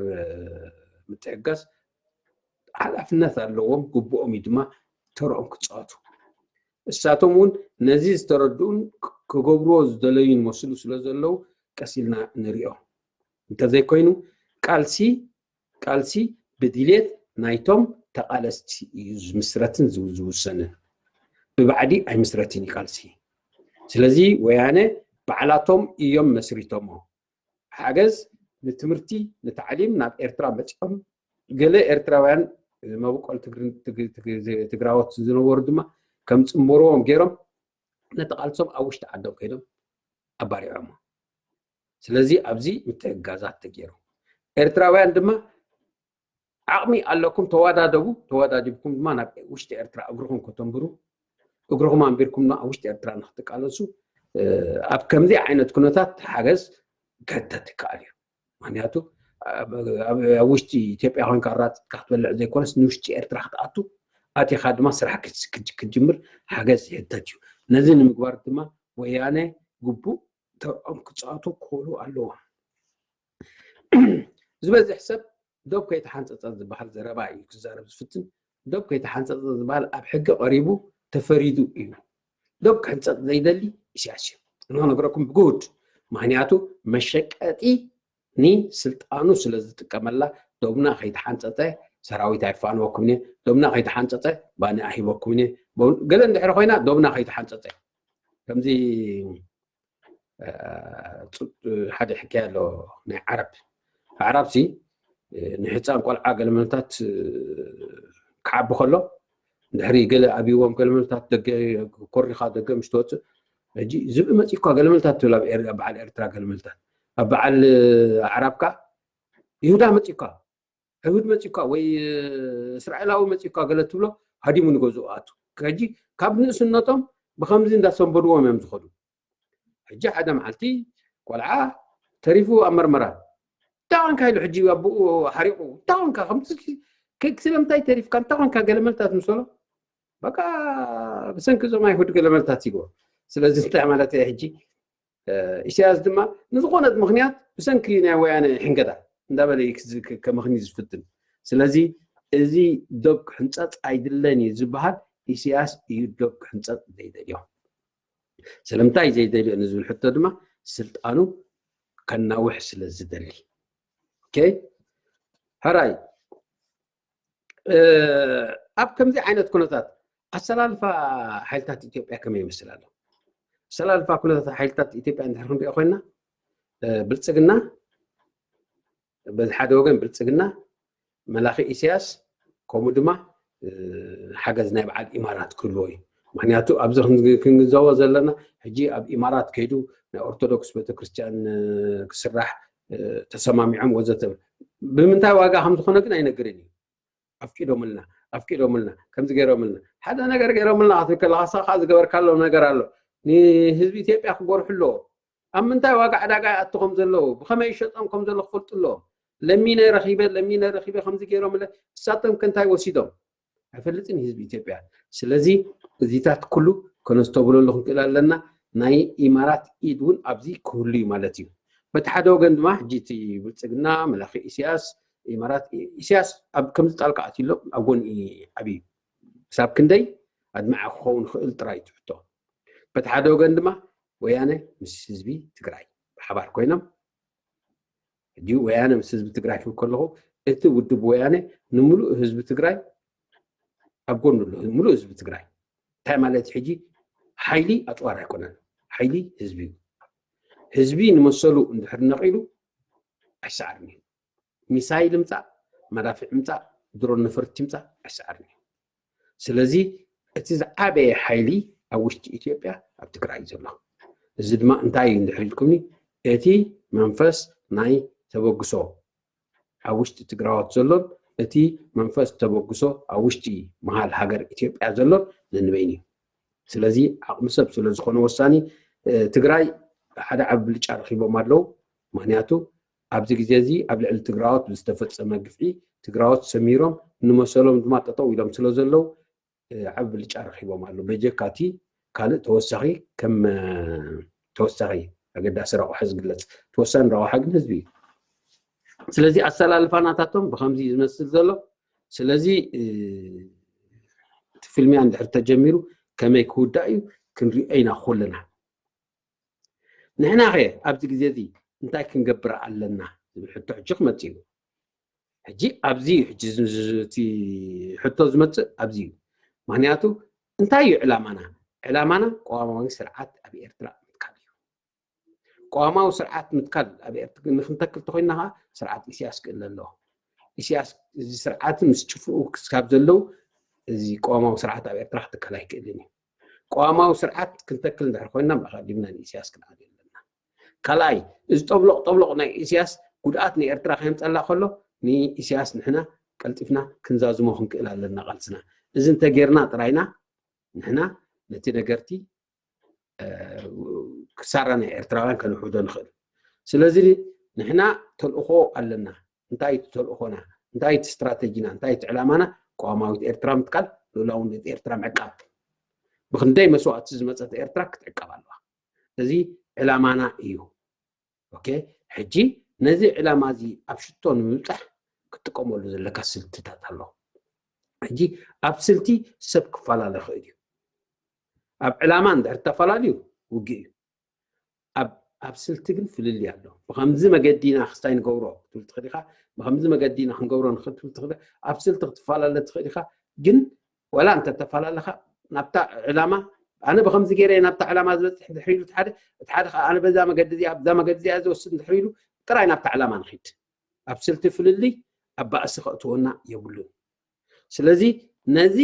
ምትዕጋስ ሓላፍነት ኣለዎም፣ ግቡኦም እዩ ድማ ተርኦም ክፃወቱ። እሳቶም እውን ነዚ ዝተረድኡን ክገብርዎ ዝደለዩን መስሉ ስለ ዘለዉ ቀስ ኢልና ንሪኦ። እንተዘይኮይኑ ቃልሲ ቃልሲ ብድሌት ናይቶም ተቓለስቲ እዩ ዝምስረትን ዝውሰንን፣ ብባዕዲ ኣይምስረትን እዩ ቃልሲ። ስለዚ ወያነ ባዕላቶም እዮም መስሪቶሞ። ሓገዝ ንትምህርቲ ንታዕሊም ናብ ኤርትራ መፂኦም ገለ ኤርትራውያን መበቆል ትግራዎት ዝነበሩ ድማ ከም ፅምበርዎም ገይሮም ነቲ ቃልሶም ኣብ ውሽጢ ዓዶም ከይዶም ኣባሪዖሞ። ስለዚ ኣብዚ ምትሕግጋዛት ተገይሩ። ኤርትራውያን ድማ ዓቕሚ ኣለኩም፣ ተወዳደቡ፣ ተወዳዲብኩም ድማ ናብ ውሽጢ ኤርትራ እግርኹም ከተንብሩ፣ እግርኹም ኣንቢርኩም ኣብ ውሽጢ ኤርትራ ንክትቃለሱ ኣብ ከምዚ ዓይነት ኩነታት ሓገዝ ክሕተት ይከኣል እዩ። ምክንያቱ ኣብ ውሽጢ ኢትዮጵያ ኮይንካ ኣራጢጥካ ክትበልዕ ዘይኮነስ ንውሽጢ ኤርትራ ክትኣቱ ኣቲኻ ድማ ስራሕ ክትጅምር ሓገዝ ይሕተት እዩ። ነዚ ንምግባር ድማ ወያነ ግቡእ ተርኦም ክፃወቱ ክኽእሉ ኣለዎም። ዝበዝሕ ሰብ ዶብ ከይተሓንፀፀ ዝበሃል ዘረባ እዩ ክዛረብ ዝፍትን። ዶብ ከይተሓንፀፀ ዝበሃል ኣብ ሕጊ ቀሪቡ ተፈሪዱ እዩ። ዶብ ክሕንፀፅ ዘይደሊ ኢሳያስ እዩ። እነሆ ነግረኩም ብጉድ። ምክንያቱ መሸቀጢ ንስልጣኑ ስለ ዝጥቀመላ ዶብና ከይተሓንፀፀ ሰራዊት ኣይፋንወኩም እየ፣ ዶብና ከይተሓንፀፀ ባኒ ኣሂበኩም እየ። ገለ እንድሕሪ ኮይና ዶብና ከይተሓንፀፀ ከምዚ ሓደ ሕክያ ኣሎ ናይ ዓረብ ዓረብ ሲ ንሕፃን ቆልዓ ገለመልታት ክዓቢ ከሎ ድሕሪ ገለ ኣብዎም ገለመልታት ደገ ኮሪኻ ደገ ምስ ትወፅእ ሕጂ ዝብኢ መፂእኳ ገለመልታት ትብል ኣብ በዓል ኤርትራ ገለመልታት ኣብ በዓል ኣዕራብካ ይሁዳ መፂእኳ ኣይሁድ መፂእኳ ወይ እስራኤላዊ መፂእኳ ገለ ትብሎ ሃዲሙ ንገዝኡ ኣቱ ሕጂ ካብ ንእስነቶም ብከምዚ እንዳሰንበድዎም እዮም ዝኸዱ። ሕጂ ሓደ መዓልቲ ቆልዓ ተሪፉ ኣብ መርመራ እንታይ ኮንካ ኢሉ ሕጂ ኣቦኡ ሓሪቑ እንታይ ኮንካ ከምዚ ስለምንታይ ተሪፍካ እንታይ ኮንካ ገለመልታት ምሰሎ በቃ ብሰንኪ እዞም ኣይሁድ ገለመልታት ይግቦ። ስለዚ እንታይ ማለት እየ ሕጂ ኢሳያስ ድማ ንዝኾነት ምክንያት ብሰንኪ ናይ ወያነ ሕንገታ እንዳበለ ከመኽኒ ዝፍትን። ስለዚ እዚ ዶብ ክሕንፀፅ ኣይድለን እዩ ዝበሃል ኢሳያስ እዩ ዶብ ክሕንፀፅ ዘይደልዮ። ስለምንታይ ዘይደልዮ ንዝብል ሕቶ ድማ ስልጣኑ ከናውሕ ስለ ዝደሊ። ሕራይ ኣብ ከምዚ ዓይነት ኩነታት ኣሰላልፋ ሓይልታት ኢትዮጵያ ከመይ ይመስል ኣሎ? ኣሰላልፋ ኩነታት ሓይልታት ኢትዮጵያ እንድሕር ክንሪኦ ኮይና ብልፅግና በዚ ሓደ ወገን ብልፅግና መላኺ ኢሳያስ ከምኡ ድማ ሓገዝ ናይ በዓል ኢማራት ክህልዎ እዩ። ምክንያቱ ኣብዚ ክንግንዘቦ ዘለና ሕጂ ኣብ ኢማራት ከይዱ ናይ ኦርቶዶክስ ቤተክርስትያን ክስራሕ ተሰማሚዖም ወዘተ ብምንታይ ዋጋ ከም ዝኾነ ግን ኣይነግርን እዩ። ኣፍቂዶምልና ኣፍቂዶምልና ከምዚ ገይሮምልና ሓደ ነገር ገይሮምልና ክትብል ከለካ ንስኻ ዝገበርካሎም ነገር ኣሎ ንህዝቢ ኢትዮጵያ ክጎርሑ ኣለዎ። ኣብ ምንታይ ዋጋ ዕዳጋ ይኣቱ ከም ዘለዉ ብኸመይ ይሸጦም ከም ዘሎ ክፈልጡ ኣለዎም። ለሚነ ረኺበ ለሚነ ረኺበ ከምዚ ገይሮምለ ንሳቶም ከ እንታይ ወሲዶም ኣይፈልጥን ህዝቢ ኢትዮጵያ። ስለዚ እዚታት ኩሉ ከነስተብህለሉ ክንክእል ኣለና። ናይ ኢማራት ኢድ እውን ኣብዚ ክህሉ እዩ ማለት እዩ። በቲ ሓደ ወገን ድማ ሕጂ እቲ ብልፅግና መላኺ ኢሳያስ ኢማራት ኢሳያስ ኣብ ከምዚ ጣልቃ ኣትዩሎም ኣብ ጎኒ ዓብዩ ክሳብ ክንደይ ኣድማዒ ክኸውን ይኽእል ጥራይ ትሕቶ። በቲ ሓደ ወገን ድማ ወያነ ምስ ህዝቢ ትግራይ ብሓባር ኮይኖም ሕጂ ወያነ ምስ ህዝቢ ትግራይ ክብል ከለኹ እቲ ውድብ ወያነ ንምሉእ ህዝቢ ትግራይ ኣብ ጎኑ ኣሎ። ምሉእ ህዝቢ ትግራይ እንታይ ማለት ሕጂ ሓይሊ ኣፅዋር ኣይኮነን፣ ሓይሊ ህዝቢ እዩ። ህዝቢ ንመሰሉ እንድሕር ነቒሉ ኣይሰዓርን እዩ። ሚሳይል ምፃእ፣ መዳፍዕ ምፃእ፣ ድሮን ነፈርቲ ምፃእ ኣይሰዓርን እዩ። ስለዚ እቲ ዝዓበየ ሓይሊ ኣብ ውሽጢ ኢትዮጵያ ኣብ ትግራይ እዩ ዘሎ። እዚ ድማ እንታይ እዩ እንድሕር ኢልኩምኒ እቲ መንፈስ ናይ ተበግሶ ኣብ ውሽጢ ትግራዎት ዘሎን እቲ መንፈስ ተበግሶ ኣብ ውሽጢ መሃል ሃገር ኢትዮጵያ ዘሎን ነንበይን እዩ። ስለዚ ዓቕሚ ሰብ ስለ ዝኾነ ወሳኒ ትግራይ ሓደ ዓቢ ብልጫ ረኺቦም ኣለዉ። ምክንያቱ ኣብዚ ግዜ እዚ ኣብ ልዕሊ ትግራዎት ብዝተፈጸመ ግፍዒ ትግራዎት ሰሚሮም ንመሰሎም ድማ ጠጠው ኢሎም ስለ ዘለዉ ዓብ ብልጫ ረኺቦም ኣሎ። በጀካ እቲ ካልእ ተወሳኺ ከም ተወሳኺ ኣገዳሲ ረቑሐ ዝግለጽ ተወሳኒ ረቑሐ ግን ህዝቢ እዩ። ስለዚ ኣሰላልፋ ናታቶም ብኸምዚ እዩ ዝመስል ዘሎ። ስለዚ እቲ ፍልሚያ እንድሕር ተጀሚሩ ከመይ ክውዳእ እዩ ክንሪኦ ኢና ኩልና። ንሕና ኸ ኣብዚ ግዜ እዚ እንታይ ክንገብር ኣለና ዝብል ሕቶ ሕጂ ክመጽእ እዩ። ሕጂ ኣብዚ እዩ ሕጂ እቲ ሕቶ ዝመጽእ ኣብዚ እዩ። ምክንያቱ እንታይ እዩ ዕላማና? ዕላማና ቅዋማዊ ስርዓት ኣብ ኤርትራ ምትካል እዩ። ቅዋማዊ ስርዓት ምትካል ኣብ ኤርትራ ንክንተክል ተኮይና ከዓ ስርዓት ኢሳያስ ክእለ ኣለዎ። ኢሳያስ እዚ ስርዓት ምስ ጭፍኡ ክስካብ ዘለዉ እዚ ቅዋማዊ ስርዓት ኣብ ኤርትራ ክትከል ኣይክእልን እዩ። ቅዋማዊ ስርዓት ክንተክል እንድሕር ኮይና ኣቐዲምና ንኢሳያስ ክንኣል ኣለና። ካልኣይ እዚ ጠብሎቕ ጠብሎቕ ናይ ኢሳያስ ጉድኣት ንኤርትራ ከየምፀላ ከሎ ንኢሳያስ ንሕና ቀልጢፍና ክንዛዝሞ ክንክእል ኣለና ቃልስና። እዚ እንተጌርና ጥራይና ንሕና ነቲ ነገርቲ ክሳራ ናይ ኤርትራውያን ከንውሕዶ ንኽእል። ስለዚ ንሕና ተልእኾ ኣለና። እንታይ እቲ ተልእኾና? እንታይ እቲ ስትራተጂና? እንታይ እቲ ዕላማና? ቅዋማዊት ኤርትራ ምትካል፣ ልኡላውነት ኤርትራ ምዕቃብ። ብክንደይ መስዋእቲ ዝመፀት ኤርትራ ክትዕቀብ ኣለዋ። እዚ ዕላማና እዩ። ኦኬ፣ ሕጂ ነዚ ዕላማ እዚ ኣብ ሽቶ ንምብፃሕ ክትጥቀመሉ ዘለካ ስልትታት ኣሎ። ሕጂ ኣብ ስልቲ ሰብ ክፈላለ ይኽእል እዩ። ኣብ ዕላማ እንድሕር ተፈላለዩ ውግእ እዩ። ኣብ ኣብ ስልቲ ግን ፍልልይ ኣሎ። ብከምዚ መገዲ ኢና ክስታይ ንገብሮ ክትብል ትኽእል ኢኻ፣ ብከምዚ መገዲ ኢና ክንገብሮ ንኽእል ክትብል ትኽእል ኢኻ። ኣብ ስልቲ ክትፈላለ ትኽእል ኢኻ፣ ግን ወላ እንተተፈላለኻ ናብታ ዕላማ ኣነ ብከምዚ ገይረ ናብታ ዕላማ ዝበፅሕ እንድሕር ኢሉ እቲ ሓደ እቲ ሓደ ከዓ ኣነ በዛ መገዲ እዚኣ ብዛ መገዲ እዚኣ ዝወስድ እንድሕር ኢሉ ጥራይ ናብታ ዕላማ ንኺድ። ኣብ ስልቲ ፍልልይ ኣብ ባእሲ ከእትወና የብሉን። ስለዚ ነዚ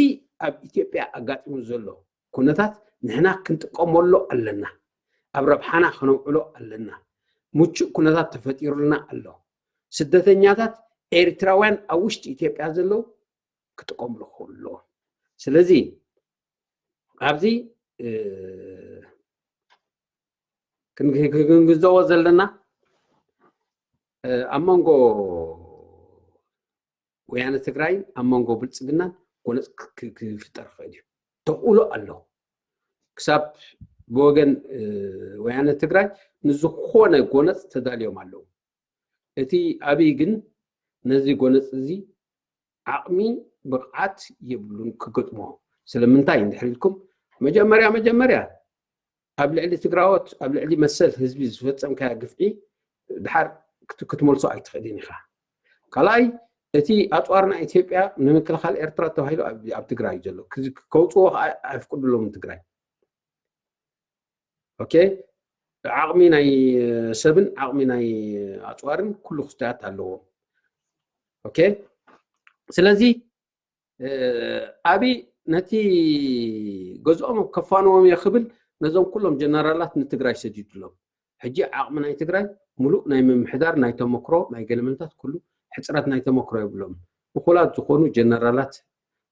ኣብ ኢትዮጵያ ኣጋጢሙ ዘሎ ኩነታት ንሕና ክንጥቀመሉ ኣለና። ኣብ ረብሓና ከነውዕሎ ኣለና። ምቹእ ኩነታት ተፈጢሩልና ኣሎ። ስደተኛታት ኤርትራውያን ኣብ ውሽጢ ኢትዮጵያ ዘለዉ ክጥቀምሉ ክኽእሉ ኣለዎም። ስለዚ ኣብዚ ክንግንዘቦ ዘለና ኣብ መንጎ ወያነ ትግራይ ኣብ መንጎ ብልፅግናን ጎነፅ ክፍጠር ክእል እዩ። ተኽእሎ ኣሎ። ክሳብ ብወገን ወያነ ትግራይ ንዝኾነ ጎነፅ ተዳልዮም ኣለዉ። እቲ ኣብይ ግን ነዚ ጎነፅ እዚ ዓቕሚ ብቕዓት የብሉን ክገጥሞ። ስለምንታይ እንድሕር ኢልኩም መጀመርያ መጀመርያ ኣብ ልዕሊ ትግራዎት ኣብ ልዕሊ መሰል ህዝቢ ዝፈፀምካዮ ግፍዒ ድሓር ክትመልሶ ኣይትኽእልን ኢኻ። ካልኣይ እቲ ኣፅዋር ናይ ኢትዮጵያ ንምክልኻል ኤርትራ ተባሂሉ ኣብ ትግራይ እዩ ዘሎ። ከውፅዎ ከዓ ኣይፍቅድሎም ትግራይ። ኦኬ፣ ዓቕሚ ናይ ሰብን ዓቕሚ ናይ ኣፅዋርን ኩሉ ክስታያት ኣለዎም። ኦኬ፣ ስለዚ ኣብይ ነቲ ገዝኦም ከፋንዎም እየ ክብል ነዞም ኩሎም ጀነራላት ንትግራይ ሰዲዱሎም። ሕጂ ዓቕሚ ናይ ትግራይ ሙሉእ ናይ ምምሕዳር ናይ ተመክሮ ናይ ገለመንታት ኩሉ ሕፅረት ናይ ተመክሮ የብሎም። እኹላት ዝኾኑ ጀነራላት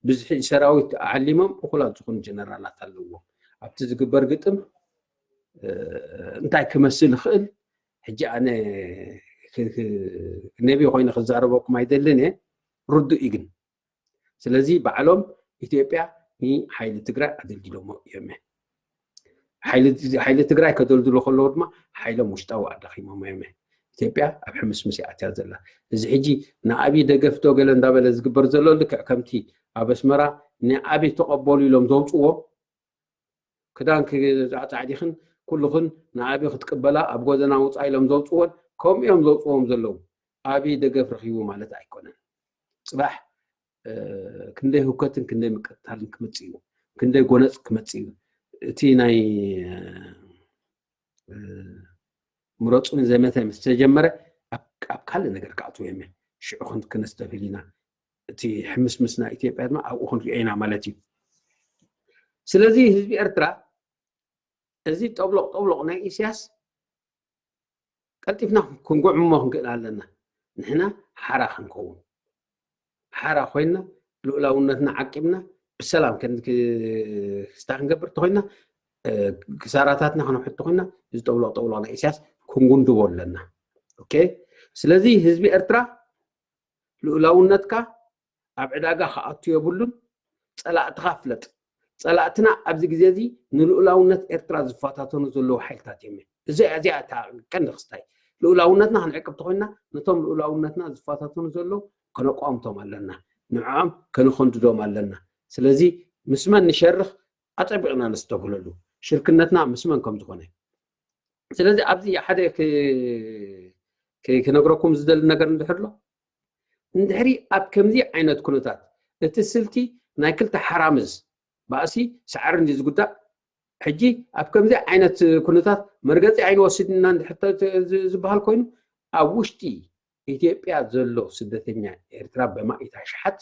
ብዝሒ ሰራዊት ዓሊሞም እኹላት ዝኾኑ ጀነራላት ኣለዎም። ኣብቲ ዝግበር ግጥም እንታይ ክመስል ይኽእል ሕጂ ኣነ ነቢ ኮይነ ክዛረበኩም ኣይደልን እየ። ርዱእ እዩ ግን ስለዚ ባዕሎም ኢትዮጵያ ንሓይሊ ትግራይ ኣደልዲሎሞ እዮም። ሓይሊ ትግራይ ከደልድሎ ከለዉ ድማ ሓይሎም ውሽጣዊ ኣዳኺሞሞ እዮም። ኢትዮጵያ ኣብ ሕምስምስ ኣትያ ዘላ። እዚ ሕጂ ንኣብይ ደገፍቶ ገለ እንዳበለ ዝግበር ዘሎ ልክዕ ከምቲ ኣብ ኣስመራ ንኣብይ ተቐበሉ ኢሎም ዘውፅዎም ክዳንኪ ኣፃዕዲኽን ኩልኽን ንኣብይ ክትቅበላ ኣብ ጎደና ውፃ ኢሎም ዘውፅዎን ከምኡ እዮም ዘውፅዎም ዘለዉ። ኣብይ ደገፍ ረኺቡ ማለት ኣይኮነን። ፅባሕ ክንደይ ህውከትን ክንደይ ምቅትታልን ክመፅእ እዩ፣ ክንደይ ጎነፅ ክመፅእ እዩ። እቲ ናይ ምረፁኒ ዘመተ ምስ ተጀመረ ኣብ ካልእ ነገር ክኣትዎ እዮም። ሽዑ ክነስተብህል ኢና። እቲ ሕምስምስ ናይ ኢትዮጵያ ድማ ኣብኡ ክንሪኦ ኢና ማለት እዩ። ስለዚ ህዝቢ ኤርትራ እዚ ጠብሎቕ ጠብሎቕ ናይ ኢሳያስ ቀልጢፍና ክንጉዕሞ ክንክእል ኣለና። ንሕና ሓራ ክንከውን ሓራ ኮይና ልኡላውነትና ዓቂብና ብሰላም ክስታ ክንገብር ተኮይና ክሳራታትና ክነውሕድ ተኮይና እዚ ጠብሎቕ ጠብሎቕ ናይ ኢሳያስ ክንጉንድቦ ኣለና። ኦኬ፣ ስለዚ ህዝቢ ኤርትራ ልኡላውነትካ ኣብ ዕዳጋ ክኣቱ የብሉን። ጸላእትኻ ፍለጥ። ጸላእትና ኣብዚ ግዜ እዚ ንልኡላውነት ኤርትራ ዝፈታተኑ ዘለዉ ሓይልታት እዮም። እዚ እዚኣ እታ ቀንዲ ክስታይ። ልኡላውነትና ክንዕቅብ ተኾይንና፣ ነቶም ልኡላውነትና ዝፈታተኑ ዘለዉ ከነቋምቶም ኣለና። ንዕኦም ከነኸንድዶም ኣለና። ስለዚ ምስ መን ንሸርኽ ኣጸቢቕና ነስተብህለሉ፣ ሽርክነትና ምስ መን ከም ዝኾነ። ስለዚ ኣብዚ ሓደ ክ- ክ- ክነግረኩም ዝደሊ ነገር እንድሕር ኣሎ፣ እንድሕሪ ኣብ ከምዚ ዓይነት ኩነታት እቲ ስልቲ ናይ ክልተ ሓራምዝ ባእሲ ሳዕሪ እንዲ ዝጉዳእ፣ ሕጂ ኣብ ከምዚ ዓይነት ኩነታት መርገጺ ኣይንወስድና እንድሕር ተ- ተ- ዝ- ዝበሃል ኮይኑ፣ ኣብ ውሽጢ ኢትዮጵያ ዘሎ ስደተኛ ኤርትራ በማኢት ኣሽሓት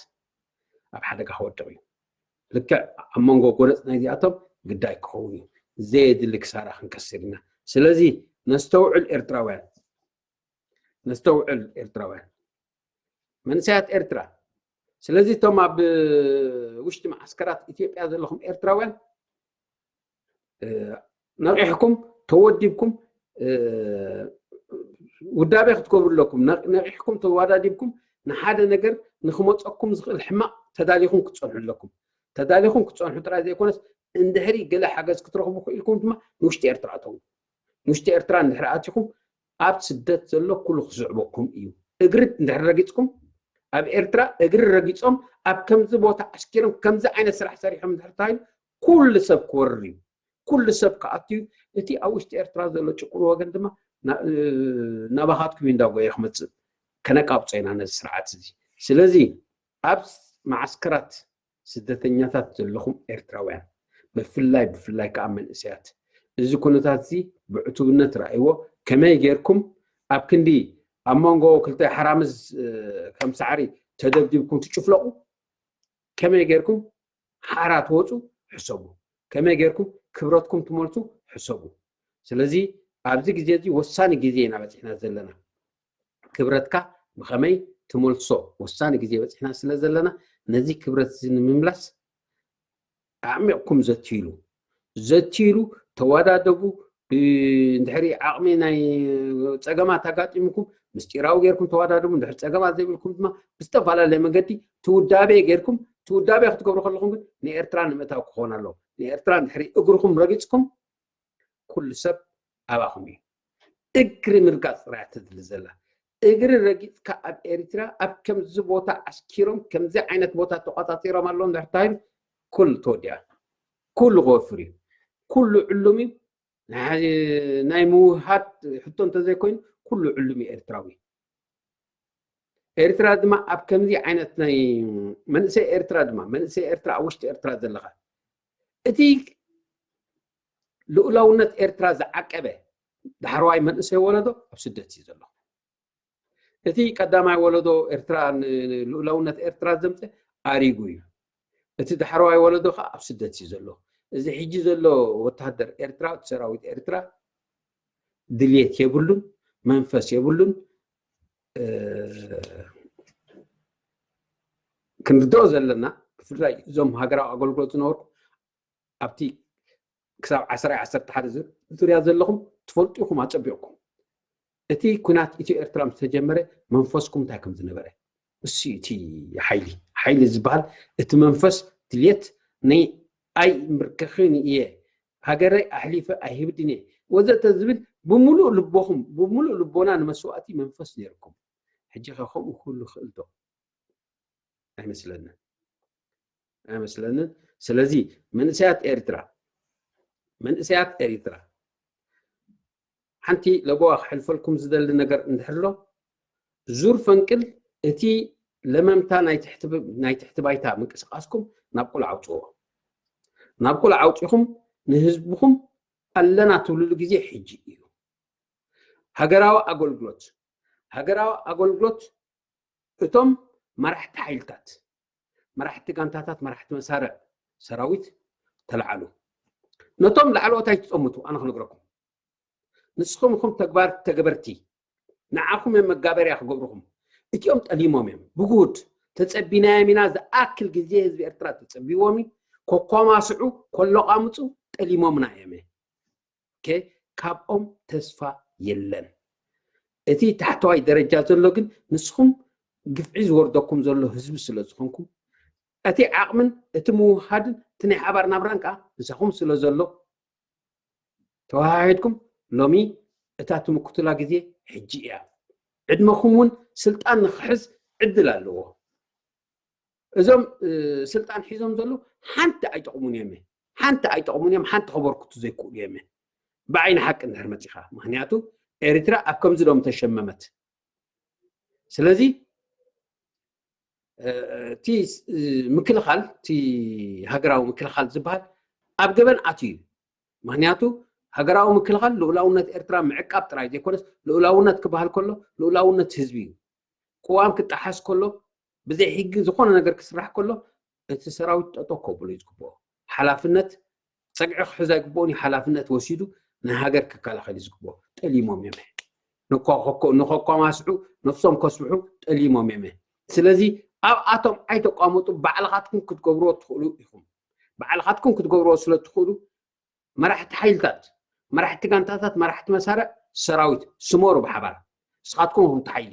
ኣብ ሓደጋ ክወድቕ እዩ። ልክዕ ኣብ መንጎ ጎነጽ ናይዚኣቶም ግዳይ ክኸውን እዩ። ዘየድሊ ክሳራ ክንከስር ኢና። ስለዚ ነስተውዕል ኤርትራውያን፣ ነስተውዕል ኤርትራውያን፣ መንእሰያት ኤርትራ። ስለዚ እቶም ኣብ ውሽጢ መዓስከራት ኢትዮጵያ ዘለኹም ኤርትራውያን፣ እ፣ ነቒሕኩም ተወዲብኩም፣ እ፣ ውዳቤ ክትገብሩ ኣለኩም። ነቕ- ነቒሕኩም ተወዳዲብኩም ንሓደ ነገር ንክመፀኩም ዝኽእል ሕማቕ ተዳሊኹም ክትፀንሑ ኣለኩም። ተዳሊኹም ክትፀንሑ ጥራይ ዘይኮነስ፣ እንድሕሪ ገለ ሓገዝ ክትረኽቡ ክኢልኩም ድማ ንውሽጢ ኤርትራ ኣተዉ። ንውሽጢ ኤርትራ እንድሕሪ ኣቲኹም፣ ኣብ ስደት ዘሎ ኩሉ ክስዕበኩም እዩ። እግሪ እንድሕሪ ረጊፅኩም፣ ኣብ ኤርትራ እግሪ ረጊፆም ኣብ ከምዚ ቦታ ዓስኪሮም ከምዚ ዓይነት ስራሕ ሰሪሖም እንድሕር ተባሂሉ፣ ኩሉ ሰብ ክወርር እዩ። ኩሉ ሰብ ክኣቱ እዩ። እቲ ኣብ ውሽጢ ኤርትራ ዘሎ ጭቁን ወገን ድማ ና- ናባኻትኩም እዩ እንዳጎየ ክመፅእ። ከነቃብጾ ኢና ነዚ ስርዓት እዚ። ስለዚ ኣብ መዓስከራት ስደተኛታት ዘለኹም ኤርትራውያን፣ ብፍላይ ብፍላይ ከዓ መንእሰያት፣ እዚ ኩነታት እዚ ብዕቱብነት ረኣይዎ። ከመይ ጌርኩም ኣብ ክንዲ ኣብ መንጎ ክልተ ሓራምዝ እ፣ ከም ሳዕሪ ተደብዲብኩም ትጭፍለቑ፣ ከመይ ጌርኩም ሓራ ትወፁ ሕሰቡ። ከመይ ጌርኩም ክብረትኩም ትመልሱ ሕሰቡ። ስለዚ ኣብዚ ግዜ እዚ ወሳኒ ግዜ ኢና በፂሕና ዘለና። ክብረትካ ብኸመይ ትመልሶ ወሳኒ ግዜ በፂሕና ስለ ዘለና፣ ነዚ ክብረት እዚ ንምምላስ ኣዕሚቕኩም ዘትይሉ፣ ዘትይሉ፣ ተወዳደቡ። ብ- እንድሕሪ ዓቕሚ ናይ ፀገማት ኣጋጢሙኩም ምስጢራዊ ጌርኩም ተወዳደቡ። እንድሕሪ ፀገማት ዘይብልኩም ድማ ብዝተፈላለየ መገዲ ትውዳቤ ጌርኩም፣ ትውዳቤ ክትገብሩ ከለኹም ግን ንኤርትራ ንምእታው ክኸውን ኣለዎ። ንኤርትራ እንድሕሪ እግርኹም ረጊፅኩም፣ ኩሉ ሰብ ኣባኹም እዩ። እግሪ ምርጋፅ ጥራይ እያ ተድሊ ዘላ። እግሪ ረጊፅካ ኣብ ኤርትራ ኣብ ከምዚ ቦታ ዓስኪሮም ከምዚ ዓይነት ቦታ ተቆፃፂሮም ኣለዉ እንድሕር ተባሂሉ፣ ኩሉ ተወዲኣ፣ ኩሉ ክወፍር እዩ። ኩሉ ዕሉም እዩ። ናይ ናይ ምውሃድ ሕቶ እንተዘይኮይኑ፣ ኩሉ ዕሉም እዩ ኤርትራዊ። ኤርትራ ድማ ኣብ ከምዚ ዓይነት ናይ መንእሰይ ኤርትራ ድማ፣ መንእሰይ ኤርትራ ኣብ ውሽጢ ኤርትራ ዘለኻ፣ እቲ ልኡላውነት ኤርትራ ዝዓቀበ ዳሕረዋይ መንእሰይ ወለዶ ኣብ ስደት እዩ ዘሎ። እቲ ቀዳማይ ወለዶ ኤርትራ ን- ልኡላውነት ኤርትራ ዘምፀ ኣሪጉ እዩ። እቲ ዳሕረዋይ ወለዶ ከዓ ኣብ ስደት እዩ ዘሎ። እዚ ሕጂ ዘሎ ወታደር ኤርትራ፣ እቲ ሰራዊት ኤርትራ ድልየት የብሉን፣ መንፈስ የብሉን። እ፣ ክንርድኦ ዘለና፣ ብፍላይ እዞም ሃገራዊ ኣገልግሎት ዝነበርኩም ኣብቲ ክሳብ ዓስራይ ዓሰርተ ሓደ ዙ- ዙርያ ዘለኹም ትፈልጡ ኢኹም ኣጸቢቕኩም። እቲ ኩናት ኢትዮ ኤርትራ ምስ ተጀመረ መንፈስኩም እንታይ ከም ዝነበረ፣ እሱ እቲ ሓይሊ፣ ሓይሊ ዝበሃል እቲ መንፈስ ድልየት ናይ ኣይምብርከኽን እየ፣ ሃገረይ ኣሕሊፈ ኣይህብድን እየ ወዘተ ዝብል ብምሉእ ልቦኹም፣ ብምሉእ ልቦና ንመስዋእቲ መንፈስ ነይርኩም። ሕጂ ኸ ከምኡ ክህሉ ይኽእል ዶ? ኣይመስለንን፣ ኣይመስለንን። ስለዚ መንእሰያት ኤርትራ፣ መንእሰያት ኤርትራ፣ ሓንቲ ለበዋ ክሕልፈልኩም ዝደሊ ነገር እንድሕር ኣሎ፣ ዙር ፈንቅል እቲ ለመምታ ናይ ትሕቲ ብ- ናይ ትሕቲ ባይታ ምንቅስቃስኩም ናብ ቁልዕ ኣውፅዎ። ናብ ቁልዕ ኣውፂኹም ንህዝብኹም ኣለና ትብልሉ ግዜ ሕጂ እዩ። ሃገራዊ ኣገልግሎት፣ ሃገራዊ ኣገልግሎት እቶም መራሕቲ ሓይልታት፣ መራሕቲ ጋንታታት፣ መራሕቲ መሳርዕ ሰራዊት ተለዓሉ። ነቶም ላዕለዎት ኣይትጠምቱ፣ ኣነ ክነግረኩም። ንስኹም ኢኹም ተግባር ተገበርቲ። ንዓኹም እዮም መጋበርያ ክገብርኹም። እቲኦም ጠሊሞም እዮም። ብጉድ ተጸቢናዮም ኢና። ዝኣክል ግዜ ህዝቢ ኤርትራ ተጸቢዎም እዩ። ኮኳማስዑ፣ ኮሎቓምጹ ጠሊሞምና እዮም። ኦኬ፣ ካብኦም ተስፋ የለን። እቲ ታሕተዋይ ደረጃ ዘሎ ግን ንስኹም ግፍዒ ዝወርደኩም ዘሎ ህዝቢ ስለ ዝኾንኩም፣ እቲ ዓቕምን እቲ ምውሃድን እቲ ናይ ሓባር ናብራን ከዓ ምሳኹም ስለ ዘሎ ተወሃሂድኩም ሎሚ እታ ትምክቱላ ግዜ ሕጂ እያ። ዕድመኹም እውን ስልጣን ንክሕዝ ዕድል ኣለዎ። እዞም ስልጣን ሒዞም ዘለዉ ሓንቲ ኣይጠቕሙን እዮም፣ ሓንቲ ኣይጠቕሙን እዮም፣ ሓንቲ ከበርክቱ ዘይክእሉ እዮም። ብዓይኒ ሓቂ እንድሕር መፂኻ፣ ምክንያቱ ኤርትራ ኣብ ከምዚ ዶም ተሸመመት። ስለዚ እቲ ምክልኻል፣ እቲ ሃገራዊ ምክልኻል ዝበሃል ኣብ ገበን ኣትዩ እዩ። ምክንያቱ ሃገራዊ ምክልኻል ልኡላውነት ኤርትራ ምዕቃብ ጥራይ ዘይኮነስ፣ ልኡላውነት ክበሃል ከሎ ልኡላውነት ህዝቢ እዩ። ቅዋም ክጠሓስ ከሎ፣ ብዘይ ሕጊ ዝኾነ ነገር ክስራሕ ከሎ፣ እቲ ሰራዊት ጠጠው ከብሎ እዩ ዝግብኦ። ሓላፍነት፣ ጸግዒ ክሕዝ ኣይግብኦን እዩ። ሓላፍነት ወሲዱ ናይ ሃገር ክከላኸል እዩ ዝግብኦ። ጠሊሞም እዮም ንከኳማስዑ፣ ነፍሶም ከስብሑ ጠሊሞም እዮም። ስለዚ ኣብኣቶም ኣይተቋምጡ። ባዕልኻትኩም ክትገብርዎ ትኽእሉ ኢኹም። ባዕልኻትኩም ክትገብርዎ ስለ ትኽእሉ፣ መራሕቲ ሓይልታት፣ መራሕቲ ጋንታታት፣ መራሕቲ መሳርዕ ሰራዊት ስመሩ ብሓባር። ንስኻትኩም ኢኹም እቲ ሓይሊ።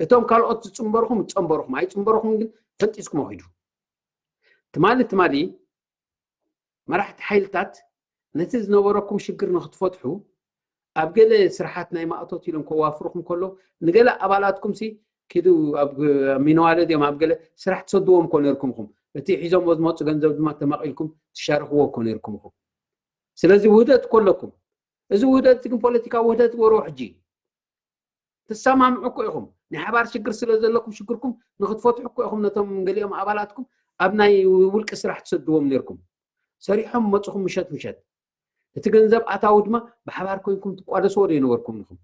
እቶም ካልኦት ዝፅንበርኹም ዝፀንበርኹም፣ ኣይፅንበርኹም ግን ፈንጢስኩም ኣኺዱ። ትማሊ ትማሊ መራሕቲ ሓይልታት ነቲ ዝነበረኩም ሽግር ንክትፈትሑ ኣብ ገለ ስራሓት ናይ ማእቶት ኢሎም ከዋፍሩኹም ከሎ፣ ንገለ ኣባላትኩም ሲ ኪዱ ኣብ ሚነዋለ ድዮም ኣብ ገለ ስራሕ ትሰድዎም እኮ ነርኩም ኢኹም። እቲ ሒዞምዎ ዝመፁ ገንዘብ ድማ ተማቒልኩም ትሻርኽዎ እኮ ነርኩም ኢኹም። ስለዚ ውህደት እኮ ኣለኩም። እዚ ውህደት ግን ፖለቲካዊ ውህደት ግበርዎ ሕጂ። ትሰማምዑ እኮ ኢኹም። ናይ ሓባር ሽግር ስለ ዘለኩም ሽግርኩም ንክትፈትሑ እኮ ኢኹም ነቶም ገሊኦም ኣባላትኩም ኣብ ናይ ውልቂ ስራሕ ትሰድዎም ነርኩም። ሰሪሖም መፅኹም ምሸት ምሸት። እቲ ገንዘብ ኣታዊ ድማ ብሓባር ኮይንኩም ትቋደስዎ ዶ ይነበርኩም ኢኹም?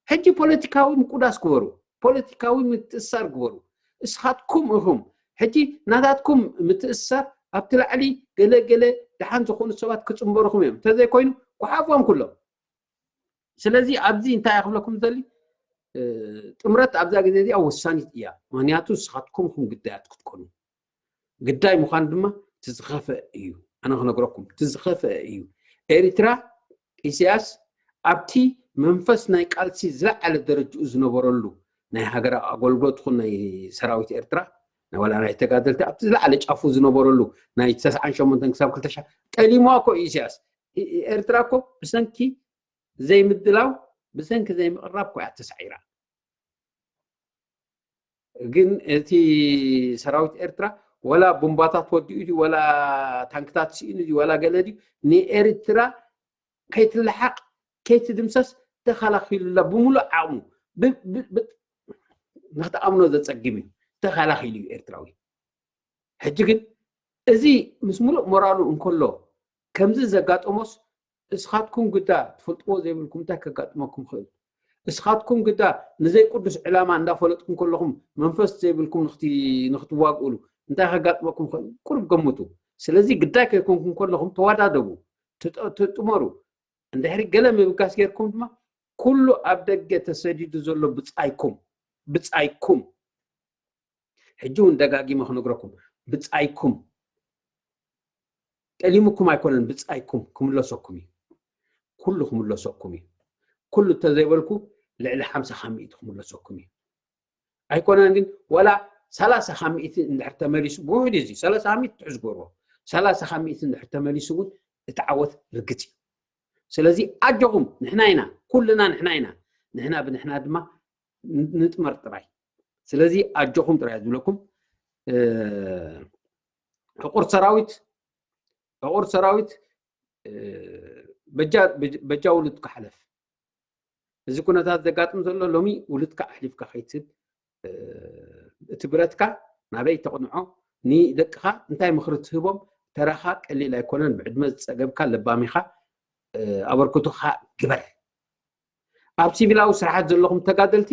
ሕጂ ፖለቲካዊ ምቁዳስ ግበሩ፣ ፖለቲካዊ ምትእስሳር ግበሩ። እስኻትኩም ኢኹም ሕጂ ናታትኩም ምትእስሳር ኣብቲ ላዕሊ ገለ ገለ ደሓን ዝኾኑ ሰባት ክፅንበርኹም እዮም። እንተዘይኮይኑ ጓሓፍዎም ኩሎም። ስለዚ ኣብዚ እንታይ እየ ክብለኩም ዝደሊ፣ እ፣ ጥምረት ኣብዛ ግዜ እዚኣ ወሳኒት እያ። ምክንያቱ ንስኻትኩም ኢኹም ግዳያት ክትኮኑ። ግዳይ ምዃን ድማ እቲ ዝኸፍአ እዩ። ኣነ ክነግረኩም፣ እቲ ዝኸፍአ እዩ። ኤርትራ፣ ኢሳያስ ኣብቲ መንፈስ ናይ ቃልሲ ዝለዓለ ደረጅኡ ዝነበረሉ ናይ ሃገራዊ ኣገልግሎት ይኹን ናይ ሰራዊት ኤርትራ፣ ናይ ዋላ ናይ ተጋደልቲ ኣብቲ ዝለዓለ ጫፉ ዝነበረሉ ናይ ተስዓን ሸሞንተን ክሳብ ክልተ ሽሕ ጠሊምዋ እኮ እዩ ኢሳያስ። ኢ-፣ ኢ-፣ ኤርትራ እኮ ብሰንኪ ዘይምድላው፣ ብሰንኪ ዘይምቕራብ እኮ እያ ተሳዒራ። ግን እቲ ሰራዊት ኤርትራ ወላ ቡምባታት ወዲኡ ድዩ፣ ወላ ታንክታት ስኢኑ ድዩ፣ ወላ ገለ ድዩ፣ ንኤርትራ ከይትለሓቕ፣ ከይትድምሰስ ተኸላኺሉላ ብምሉእ ዓቕሙ። ብ-፣ ብ-፣ ብ-፣ ንክትኣምኖ ዘጸግም እዩ። ተኸላኺሉ እዩ ኤርትራዊ። ሕጂ ግን እዚ ምስ ሙሉእ ሞራሉ እንከሎ፣ ከምዚ ዘጋጠሞስ እስኻትኩም ግዳ ትፈልጥዎ ዘይብልኩም እንታይ ከጋጥመኩም ይኽእል? እስኻትኩም ግዳ ንዘይቅዱስ ዕላማ እንዳፈለጥኩም ከለኹም መንፈስ ዘይብልኩም ንክት-፣ ንክትዋግእሉ እንታይ ከጋጥመኩም ይኽእል? ቁሩብ ገምቱ። ስለዚ ግዳይ ከይኮንኩም ከለኹም ተወዳደቡ፣ ትጠ-፣ ትጥመሩ። እንድሕሪ ገለ ምብጋስ ጌርኩም ድማ ኩሉ ኣብ ደገ ተሰዲዱ ዘሎ ብጻይኩም፣ ብጻይኩም። ሕጂ እውን ደጋጊመ ክነግረኩም፣ ብጻይኩም። ጠሊሙኩም ኣይኮነን፣ ብጻይኩም ክምለሰኩም እዩ። ኩሉ ክምለሰኩም እዩ። ኩሉ እንተዘይበልኩ ልዕሊ ሓምሳ ካብ ሚእቲ ክምለሰኩም እዩ። ኣይኮነን ግን ዋላ ሰላሳ ካብ ሚእቲ እንድሕር ተመሊሱ፣ ብውሕድ እዚ ሰላሳ ካብ ሚእቲ ትሕዝ ገርዎ፣ ሰላሳ ካብ ሚእቲ እንድሕር ተመሊሱ እውን እቲ ዓወት ርግጽ እዩ። ስለዚ ኣጆኹም፣ ንሕና ኢና፣ ኩልና ንሕና ኢና። ንሕና ብንሕና ድማ ን-፣ ንጥመር ጥራይ። ስለዚ ኣጆኹም ጥራይ ዝብለኩም። እ፣ ዕቑር ሰራዊት፣ ዕቑር ሰራዊት፣ እ፣ በጃ፣ በጃ፣ በጃ ውሉድካ ሕለፍ። እዚ ኩነታት ዘጋጥም ዘሎ ሎሚ ውሉድካ ኣሕሊፍካ ከይትህብ፣ እ፣ እቲ ብረትካ ናበይ ተቕንዖ፣ ንደቅኻ እንታይ ምኽሪ ትህቦም፣ ተራኻ ቀሊል ኣይኮነን። ብዕድመ ዝጸገብካ ለባም ኢኻ፣ እ፣ ኣበርክቶኻ ግበር። ኣብ ሲቪላዊ ስራሓት ዘለኹም ተጋደልቲ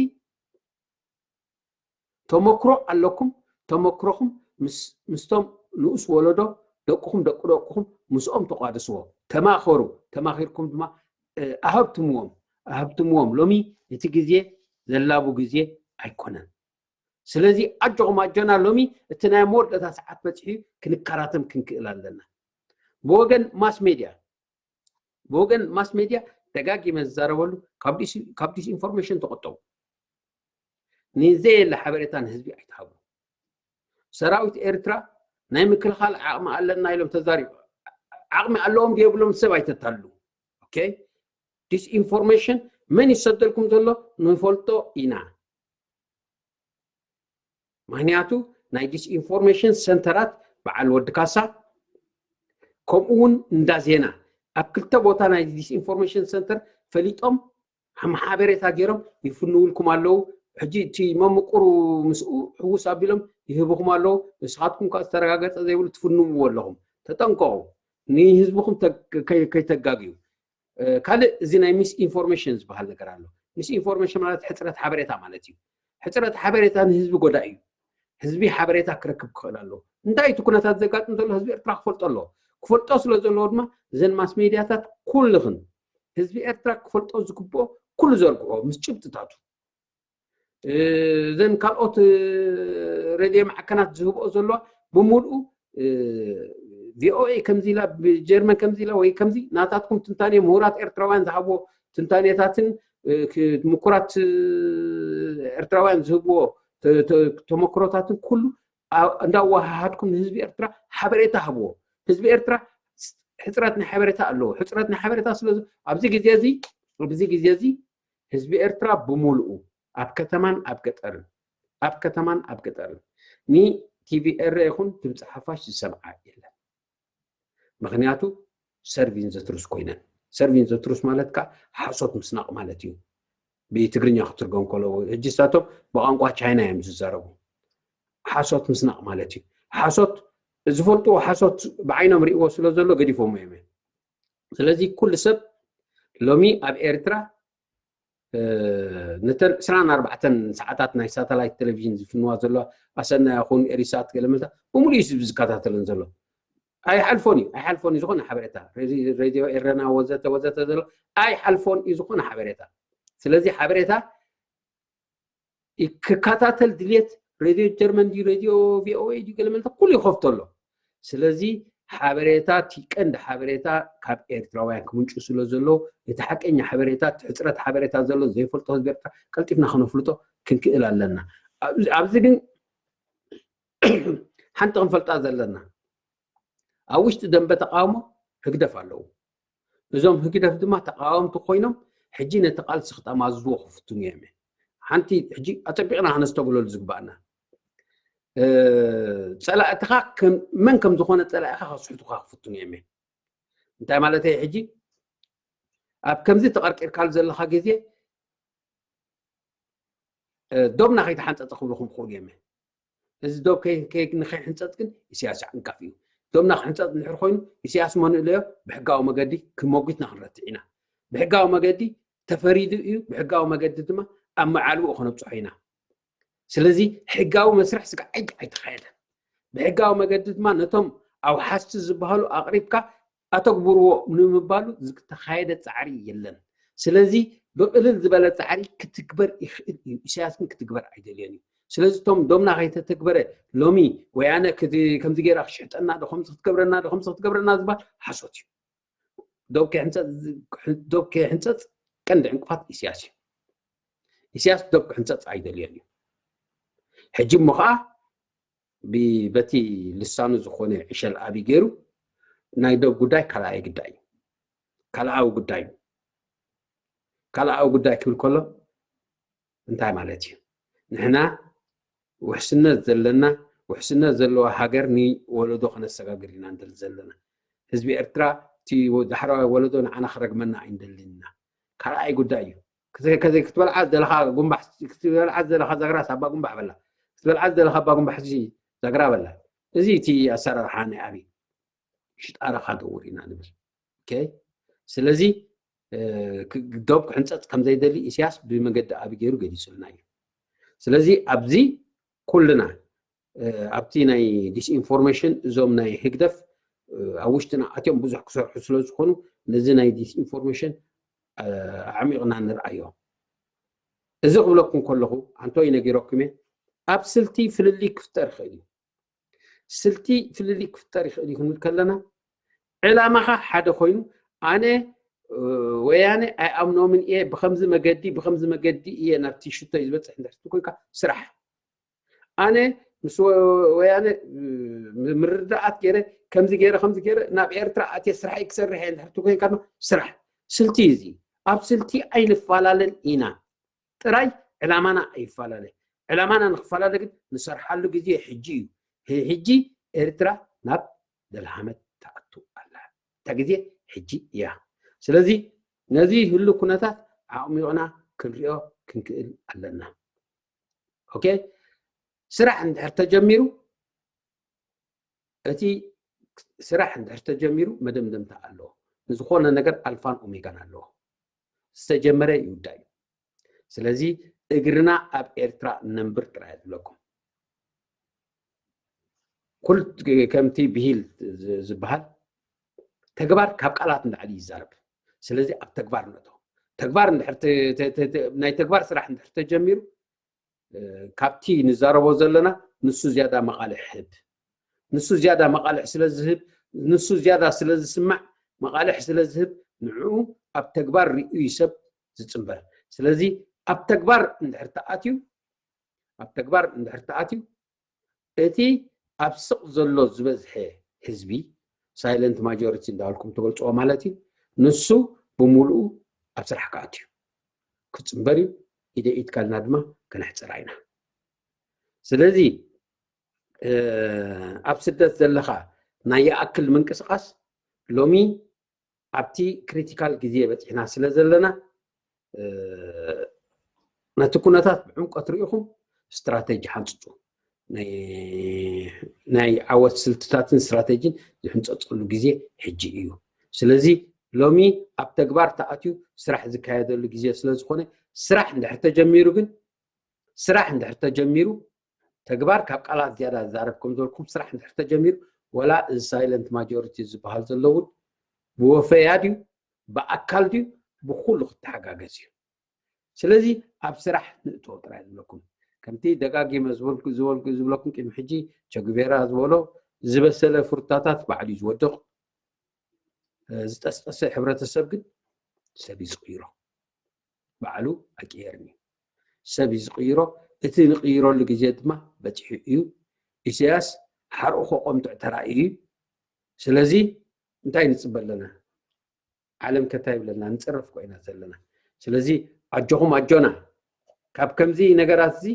ተመክሮ ኣለኩም፣ ተመክሮኹም ምስ፣ ምስቶም ንኡስ ወለዶ፣ ደቅኹም፣ ደቂ ደቅኹም፣ ምስኦም ተቋደስዎ። ተማኸሩ፣ ተማኺርኩም ድማ፣ እ፣ ኣሃብትምዎም፣ ኣሃብትምዎም። ሎሚ እቲ ግዜ ዘላቡ ግዜ ኣይኮነን። ስለዚ ኣጆኹም፣ ኣጆና፣ ሎሚ እቲ ናይ መወዳእታ ሰዓት በጺሑ፣ ክንከራተም ክንክእል ኣለና። ብወገን ማስ ሜድያ፣ ብወገን ማስ ሜድያ ደጋጊመ ዝዛረበሉ፣ ካብ ዲስ-፣ ካብ ዲስኢንፎርሜሽን ተቆጠቡ። ንዘየለ ሓበሬታ ንህዝቢ ኣይትሃቡ። ሰራዊት ኤርትራ ናይ ምክልኻል ዓቕሚ ኣለና ኢሎም ተዛሪቡ። ዓቕሚ ኣለዎም ድየብሎም ሰብ ኣይተታሉ። ኦኬ፣ ዲስኢንፎርሜሽን መን ይሰደልኩም ዘሎ ንፈልጦ ኢና። ምክንያቱ ናይ ዲስኢንፎርሜሽን ሰንተራት በዓል ወዲ ካሳ ከምኡ እውን እንዳ ዜና ኣብ ክልተ ቦታ ናይ ዲስኢንፎርሜሽን ሰንተር ፈሊጦም ሓበሬታ ገይሮም ይፍንውልኩም ኣለዉ። ሕጂ እቲ መምቁሩ ምስኡ ሕውስ ኣቢሎም ይህብኹም ኣለዉ። ንስኻትኩም ከዓ ዝተረጋገፀ ዘይብሉ ትፍንውዎ ኣለኹም። ተጠንቀቑ፣ ንህዝብኹም ከይተጋግዩ። ካልእ እዚ ናይ ሚስ ኢንፎርሜሽን ዝበሃል ነገር ኣሎ። ሚስ ኢንፎርሜሽን ማለት ሕፅረት ሓበሬታ ማለት እዩ። ሕፅረት ሓበሬታ ንህዝቢ ጎዳኢ እዩ። ህዝቢ ሓበሬታ ክረክብ ክኽእል ኣለዎ። እንታይ እቲ ኩነታት ዘጋጥም ዘሎ ህዝቢ ኤርትራ ክፈልጦ ኣለዎ። ክፈልጦ ስለ ዘለዎ ድማ እዘን ማስ ሜድያታት ኩልኽን ህዝቢ ኤርትራ ክፈልጦ ዝግብኦ ኩሉ ዘርግሖ ምስ ጭብጥታቱ፣ እዘን ካልኦት ሬድዮ ማዕከናት ዝህብኦ ዘለዋ ብምሉኡ ቪኦኤ ከምዚ ኢላ፣ ብጀርመን ከምዚ ኢላ ወይ ከምዚ ናታትኩም ትንታኔ፣ ምሁራት ኤርትራውያን ዝሃብዎ ትንታኔታትን ምኩራት ኤርትራውያን ዝህብዎ ተመክሮታትን ኩሉ እንዳወሃሃድኩም ንህዝቢ ኤርትራ ሓበሬታ ሃብዎ። ህዝቢ ኤርትራ ሕፅረት ናይ ሓበሬታ ኣለዎ። ሕፅረት ናይ ሓበሬታ ስለ ኣብዚ ግዜ እዚ ኣብዚ ግዜ እዚ ህዝቢ ኤርትራ ብምሉኡ ኣብ ከተማን ኣብ ገጠርን ኣብ ከተማን ኣብ ገጠርን ንቲቪ ኤረ ይኹን ድምፂ ሓፋሽ ዝሰምዓ የለን። ምክንያቱ ሰርቪን ዘትሩስ ኮይነን። ሰርቪን ዘትሩስ ማለት ከዓ ሓሶት ምስናቕ ማለት እዩ። ብትግርኛ ክትርጎም ከለዎ ሕጂ ሳቶም ብቋንቋ ቻይና እዮም ዝዛረቡ። ሓሶት ምስናቕ ማለት እዩ። ሓሶት ዝፈልጥዎ ሓሶት ብዓይኖም ሪእዎ ስለ ዘሎ ገዲፎም እዮም። ስለዚ ኩሉ ሰብ ሎሚ ኣብ ኤርትራ ነተን ዕስራን ኣርባዕተን ሰዓታት ናይ ሳተላይት ቴሌቪዥን ዝፍንዋ ዘሎ ኣሰና ይኹን ኤሪሳት ገለመልታ ብምሉእ እዩ ዝከታተለን ዘሎ። ኣይሓልፎን እዩ ኣይሓልፎን እዩ ዝኾነ ሓበሬታ፣ ሬድዮ ኤረና ወዘተ ወዘተ ዘሎ ኣይሓልፎን እዩ ዝኾነ ሓበሬታ። ስለዚ ሓበሬታ ክከታተል ድልየት ሬድዮ ጀርመን ድዩ ሬድዮ ቪኦኤ ድዩ ገለመልታ ኩሉ ይኸፍቶ ኣሎ። ስለዚ ሓበሬታ እቲ ቀንዲ ሓበሬታ ካብ ኤርትራውያን ክምንጩ ስለ ዘሎ እቲ ሓቀኛ ሓበሬታ እቲ ሕፅረት ሓበሬታ ዘሎ ዘይፈልጦ ህዝቢ ኤርትራ ቀልጢፍና ክነፍልጦ ክንክእል ኣለና። ኣብዚ ግን ሓንቲ ክንፈልጣ ዘለና ኣብ ውሽጢ ደንበ ተቃውሞ ህግደፍ ኣለዉ። እዞም ህግደፍ ድማ ተቃወምቲ ኮይኖም ሕጂ ነቲ ቃልሲ ክጠማዝዝዎ ክፍትኑ እዮም። ሓንቲ ሕጂ ኣጸቢቕና ክነስተብህለሉ ዝግባኣና ጸላእትኻ መን ከም ዝኾነ ጸላኢኻ ከስሕቱኻ ክፍትኑ እዮም። እንታይ ማለተይ ሕጂ ኣብ ከምዚ ተቐርቂርካሉ ዘለኻ ግዜ ዶብና ከይተሓንፀፀ ክብልኹም ክኽእሉ እዮም። እዚ ዶብ ንኸይሕንፀፅ ግን ኢሳያስ ዓንቃፍ እዩ። ዶብና ክሕንፀፅ እንድሕር ኮይኑ ኢሳያስ መን ኢለዮ ብሕጋዊ መገዲ ክመጉትና ክንረትዕ ኢና። ብሕጋዊ መገዲ ተፈሪዱ እዩ። ብሕጋዊ መገዲ ድማ ኣብ መዓልብኡ ክነብፅሖ ኢና። ስለዚ ሕጋዊ መስርሕ ስጋዕ ኣይተኻየደን። ብሕጋዊ መገዲ ድማ ነቶም ኣውሓስቲ ዝበሃሉ ኣቕሪብካ ኣተግብርዎ ንምባሉ ዝተኻየደ ፃዕሪ የለን። ስለዚ ብቕልል ዝበለ ፃዕሪ ክትግበር ይኽእል እዩ። ኢሳያስ ግን ክትግበር ኣይደልዮን እዩ። ስለዚ እቶም ዶምና ከይተተግበረ ሎሚ ወያነ ከምዚ ገይራ ክሽሕጠና ዶ ከምዚ ክትገብረና ዶ ከምዚ ክትገብረና ዝበሃል ሓሶት እዩ። ዶብ ከይሕንፀፅ ቀንዲ ዕንቅፋት ኢሳያስ እዩ። ኢሳያስ ዶብ ክሕንፀፅ ኣይደልዮን እዩ። ሕጂ እሞ ከዓ በቲ ልሳኑ ዝኾነ ዕሸል ኣብይ ገይሩ ናይ ዶብ ጉዳይ ካልኣይ ጉዳይ እዩ። ካልኣዊ ጉዳይ እዩ። ካልኣዊ ጉዳይ ክብል ከሎ እንታይ ማለት እዩ? ንሕና ውሕስነት ዘለና ውሕስነት ዘለዋ ሃገር ንወለዶ ከነሰጋግር ኢና ንደሊ ዘለና። ህዝቢ ኤርትራ እቲ ዳሕረዋይ ወለዶ ንዓና ክረግመና ኣይንደልን ኢና። ካልኣይ ጉዳይ እዩ። ክትበልዓ ዘለኻ ጉንባሕ ክትበልዓ ዘለኻ ዛግራ ሳባ ጉንባሕ በላ ክትበልዓ ዘለኻ ባ ጉንባሕ ዛግራ በላ። እዚ እቲ ኣሰራርሓ ናይ ኣብይ ሽጣራኻ ደውር ኢና ንብል። ስለዚ ዶብ ክሕንፀፅ ከምዘይደሊ ኢሳያስ ብመገዲ ኣብይ ገይሩ ገሊፁልና እዩ። ስለዚ ኣብዚ ኩልና ኣብቲ ናይ ዲስኢንፎርሜሽን እዞም ናይ ህግደፍ ኣብ ውሽጥና ኣትዮም ብዙሕ ክሰርሑ ስለዝኾኑ ነዚ ናይ ዲስኢንፎርሜሽን ኣዕሚቕና ንርኣዮ። እዚ ክብለኩም ከለኹ ኣንቶይ ነጊረኩም እየ። ኣብ ስልቲ ፍልልይ ክፍጠር ይኽእል እዩ። ስልቲ ፍልልይ ክፍጠር ይኽእል እዩ ክንብል ከለና ዕላማኻ ሓደ ኮይኑ ኣነ ወያነ ኣይኣምኖምን እየ ብከምዚ መገዲ ብከምዚ መገዲ እየ ናብቲ ሽቶይ ዝበፅሕ እንድሕር ኮይንካ ስራሕ ኣነ ምስ ወ- ወያነ እ፣ ም- ምርዳኣት ገይረ፣ ከምዚ ገይረ ከምዚ ገይረ ናብ ኤርትራ ኣትየ ስራሕ ክሰርሕ እየ እንድሕር ትኮይንካ፣ ስራሕ። ስልቲ እዩ እዚ። ኣብ ስልቲ ኣይንፈላለን ኢና፣ ጥራይ ዕላማና ኣይፈላለ። ዕላማና ንክፈላለ ግን ንሰርሓሉ ግዜ ሕጂ እዩ። ህ- ሕጂ ኤርትራ ናብ ደልሃመት ትኣቱ ኣላ። እታ ግዜ ሕጂ እያ። ስለዚ ነዚ ህሉ ኩነታት ኣዕሚቕና ክንሪኦ ክንክእል ኣለና። ኦኬ፣ ስራሕ እንድሕር ተጀሚሩ፣ እቲ ስራሕ እንድሕር ተጀሚሩ መደምደምታ ኣለዎ። ንዝኾነ ነገር ኣልፋን ኦሜጋን ኣለዎ። ዝተጀመረ ይውዳእ እዩ። ስለዚ እግርና ኣብ ኤርትራ ነንብር ጥራይ ዝብለኩም። ኩል ከምቲ ብሂል ዝ- ዝበሃል፣ ተግባር ካብ ቃላት ንላዕሊ ይዛረብ። ስለዚ ኣብ ተግባር ንእቶ። ተግባር እንድሕር ተ- ተ- ተ- ተ- ናይ ተግባር ስራሕ እንድሕር ተጀሚሩ፣ እ፣ ካብቲ ንዛረቦ ዘለና ንሱ ዝያዳ መቓልሕ ህብ። ንሱ ዝያዳ መቓልሕ ስለ ዝህብ፣ ንሱ ዝያዳ ስለ ዝስማዕ፣ መቓልሕ ስለ ዝህብ፣ ንዕኡ ኣብ ተግባር ርእዩ እዩ ሰብ ዝጽንበር። ስለዚ ኣብ ተግባር እንድሕር ተኣትዩ፣ ኣብ ተግባር እንድሕር ተኣትዩ፣ እቲ ኣብ ስቕ ዘሎ ዝበዝሐ ህዝቢ፣ ሳይለንት ማጆሪቲ እንዳበልኩም ትገልፅዎ ማለት እዩ፣ ንሱ ብምሉኡ ኣብ ስራሕ ክኣትዩ ክፅምበር እዩ። ኢደ ኢድካልና ድማ ከነሕፅራ ኢና። ስለዚ እ፣ ኣብ ስደት ዘለኻ ናይ ይኣክል ምንቅስቃስ ሎሚ ኣብቲ ክሪቲካል ግዜ በፂሕና ስለ ዘለና፣ እ፣ ነቲ ኩነታት ብዕምቆት ርኢኹም ስትራቴጂ ሓንፅፁ። ናይ ናይ ዓወት ስልትታትን ስትራቴጂን ዝሕንፀፀሉ ግዜ ሕጂ እዩ። ስለዚ ሎሚ ኣብ ተግባር ተኣትዩ ስራሕ ዝካየደሉ ግዜ ስለ ዝኾነ፣ ስራሕ እንድሕር ተጀሚሩ ግን ስራሕ እንድሕር ተጀሚሩ፣ ተግባር ካብ ቃላት ዝያዳ ዝዛረብ ከም ዝበልኩም፣ ስራሕ እንድሕር ተጀሚሩ፣ ወላ እዚ ሳይለንት ማጆሪቲ ዝበሃል ዘሎ እውን ብወፈያ ድዩ፣ ብኣካል ድዩ፣ ብኩሉ ክተሓጋገዝ እዩ። ስለዚ ኣብ ስራሕ ንእቶ ጥራይ ዝብለኩም፣ ከምቲ ደጋጊመ ዝበልኩ ዝበልኩ ዝብለኩም ቅድሚ ሕጂ ቸጉቬራ ዝበሎ፣ ዝበሰለ ፍሩታታት ባዕሉ እዩ ዝወድቕ። ዝጠስጠሰ ሕብረተሰብ ግን ሰብ እዩ ዝቕይሮ፣ ባዕሉ ኣይቅየርን እዩ። ሰብ እዩ ዝቕይሮ። እቲ ንቕይረሉ ግዜ ድማ በፂሑ እዩ። ኢሳያስ ሓርኡ ከቆምጥዕ ተራእዩ እዩ። ስለዚ እንታይ ንፅበ ኣለና? ዓለም ከታይ ይብለና? ንፅረፍ ኮይና ዘለና። ስለዚ ኣጆኹም ኣጆና፣ ካብ ከምዚ ነገራት እዚ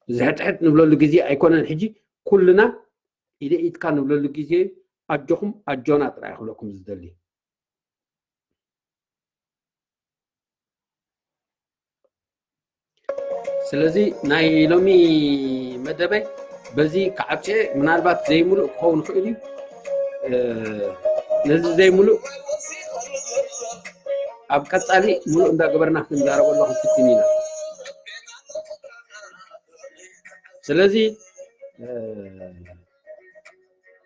ዝሕጥሕጥ ንብለሉ ግዜ ኣይኮነን። ሕጂ ኩልና ኢደ ኢድካ ንብለሉ ግዜ ኣጆኹም ኣጆና ጥራይ ክብለኩም ዝደሊ። ስለዚ ናይ ሎሚ መደበይ በዚ ክዓብፅየ፣ ምናልባት ዘይምሉእ ክኸውን ይኽእል እዩ። ነዚ ዘይምሉእ ኣብ ቀፃሊ ምሉእ እንዳገበርና ክንዛረበሉ ክንፍትን ኢና። ስለዚ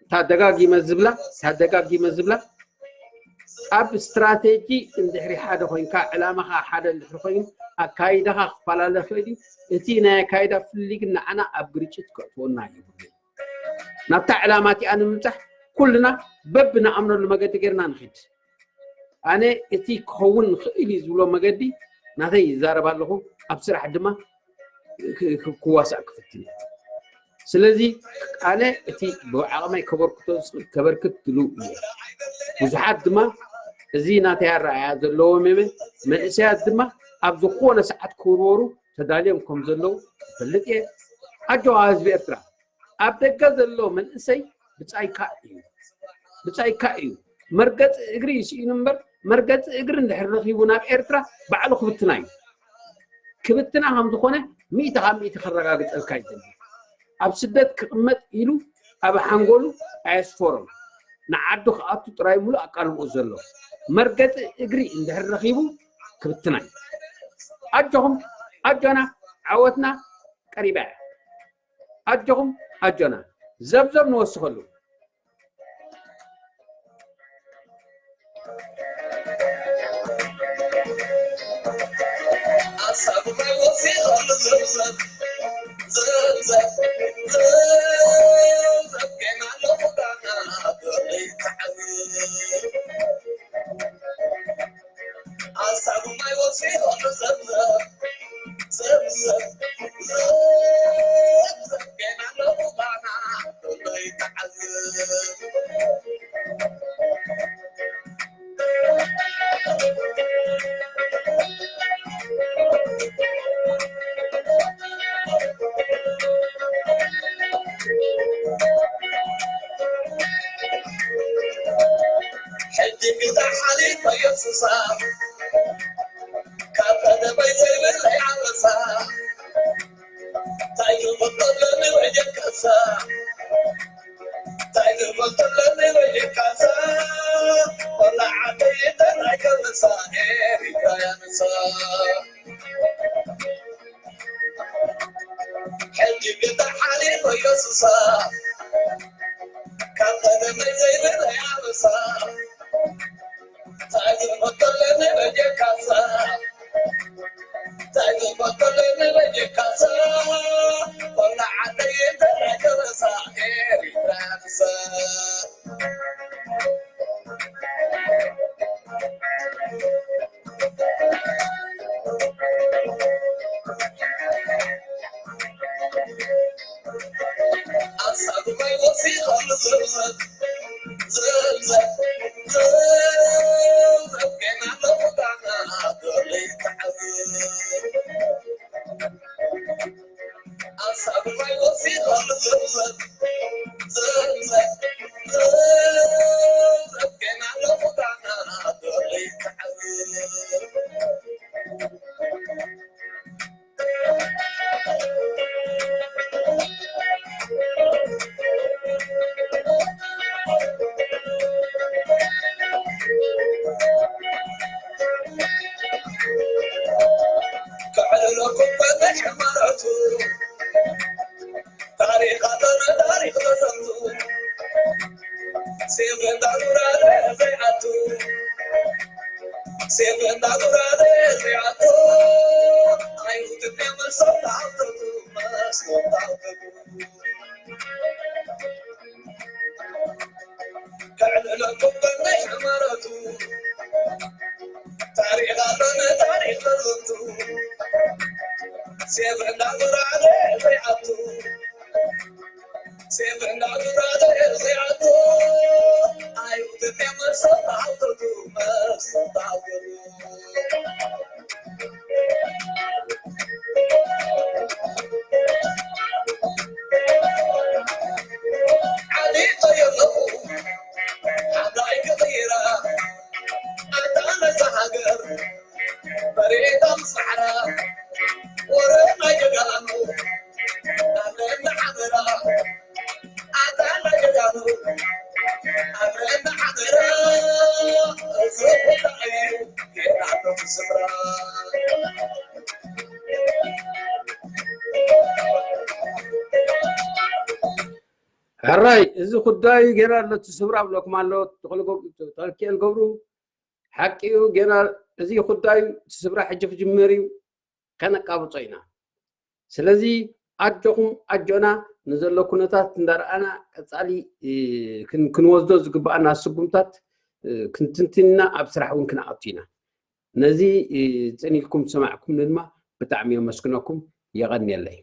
እታ ደጋጊመ ዝብላ እታ ደጋጊመ ዝብላ ኣብ ስትራቴጂ እንድሕሪ ሓደ ኮይንካ፣ ዕላማኻ ሓደ እንድሕሪ ኮይኑ፣ ኣካይዳኻ ክፈላለ ይኽእል እዩ። እቲ ናይ ኣካይዳ ፍልልይ ግን ንዓና ኣብ ግርጭት ከእትወና የብሉን። ናብታ ዕላማ እቲኣ ንምብጻሕ ኩልና በብንኣምነሉ መገዲ ጌርና ንኺድ። ኣነ እቲ ክኸውን ይኽእል እዩ ዝብሎ መገዲ ናተይ ይዛረብ ኣለኹ፣ ኣብ ስራሕ ድማ ክ- ክ- ክዋሳእ ክፍትን እየ። ስለዚ ኣነ እቲ ብዓቕመይ ከበርክቶ ዝኽእል ከበርክት ድልው እየ። ብዙሓት ድማ እዚ ናተይ ኣረኣእያ ዘለዎም እየ። መንእሰያት ድማ ኣብ ዝኾነ ሰዓት ክውርወሩ ተዳልዮም ከም ዘለዉ እፈልጥ እየ። ኣጆኻ ህዝቢ ኤርትራ፣ ኣብ ደገ ዘሎ መንእሰይ ብጻይካ እዩ፣ ብጻይካ እዩ። መርገጺ እግሪ ይስኢኑ እምበር፣ መርገጺ እግሪ እንድሕር ረኺቡ ናብ ኤርትራ ባዕሉ ክብትና እዩ። ክብትና ከም ዝኾነ ሚእቲ ካብ ሚእቲ ከረጋግጸልካ ይደሊ። ኣብ ስደት ክቕመጥ ኢሉ ኣብ ሓንጎሉ ኣየስፈሮን። ንዓዱ ክኣቱ ጥራይ ሙሉእ ኣቃልቦኡ ዘሎ። መርገጺ እግሪ እንድሕር ረኺቡ ክብትና እዩ። ኣጆኹም ኣጆና፣ ዓወትና ቀሪባ እያ። ኣጆኹም ኣጆና፣ ዘብዘብ ንወስኸሉ። ሕጂ ግዳ ሓሊፈ የሱሳ ካብ ቀደመይ ዘይብለይ ዓበሳ እንታይ ዝፈጠለኒ ወጀካሳ እንታይ ዝፈጠለኒ ወጀካሳ ወላ ዓደይ እንተናይ ከበሳ ኤሪትራ ያነሳ ሕጂ ግዳ ሓሊፈ የሱሳ ካብ ቀደመይ ዘይብለይ ዓበሳ ሕራይ እዚ ጉዳይ ገና ኣሎ፣ እቲ ስብራ ብለኩም ኣሎ። ተክልኪኤል ገብሩ ሓቂ እዩ። ገና እዚ ጉዳይ እቲ ስብራ ሕጂ ክጅምር እዩ፣ ከነቃብጾ ኢና። ስለዚ ኣጆኹም ኣጆና፣ ንዘሎ ኩነታት እንዳረኣና ቀጻሊ ክንወስዶ ዝግባኣና ስጉምታት ክንትንትንና ኣብ ስራሕ እውን ክንኣቱ ኢና። ነዚ ጽን ኢልኩም ዝሰማዕኩም ድማ ብጣዕሚ የመስግነኩም። የቐንየለይ።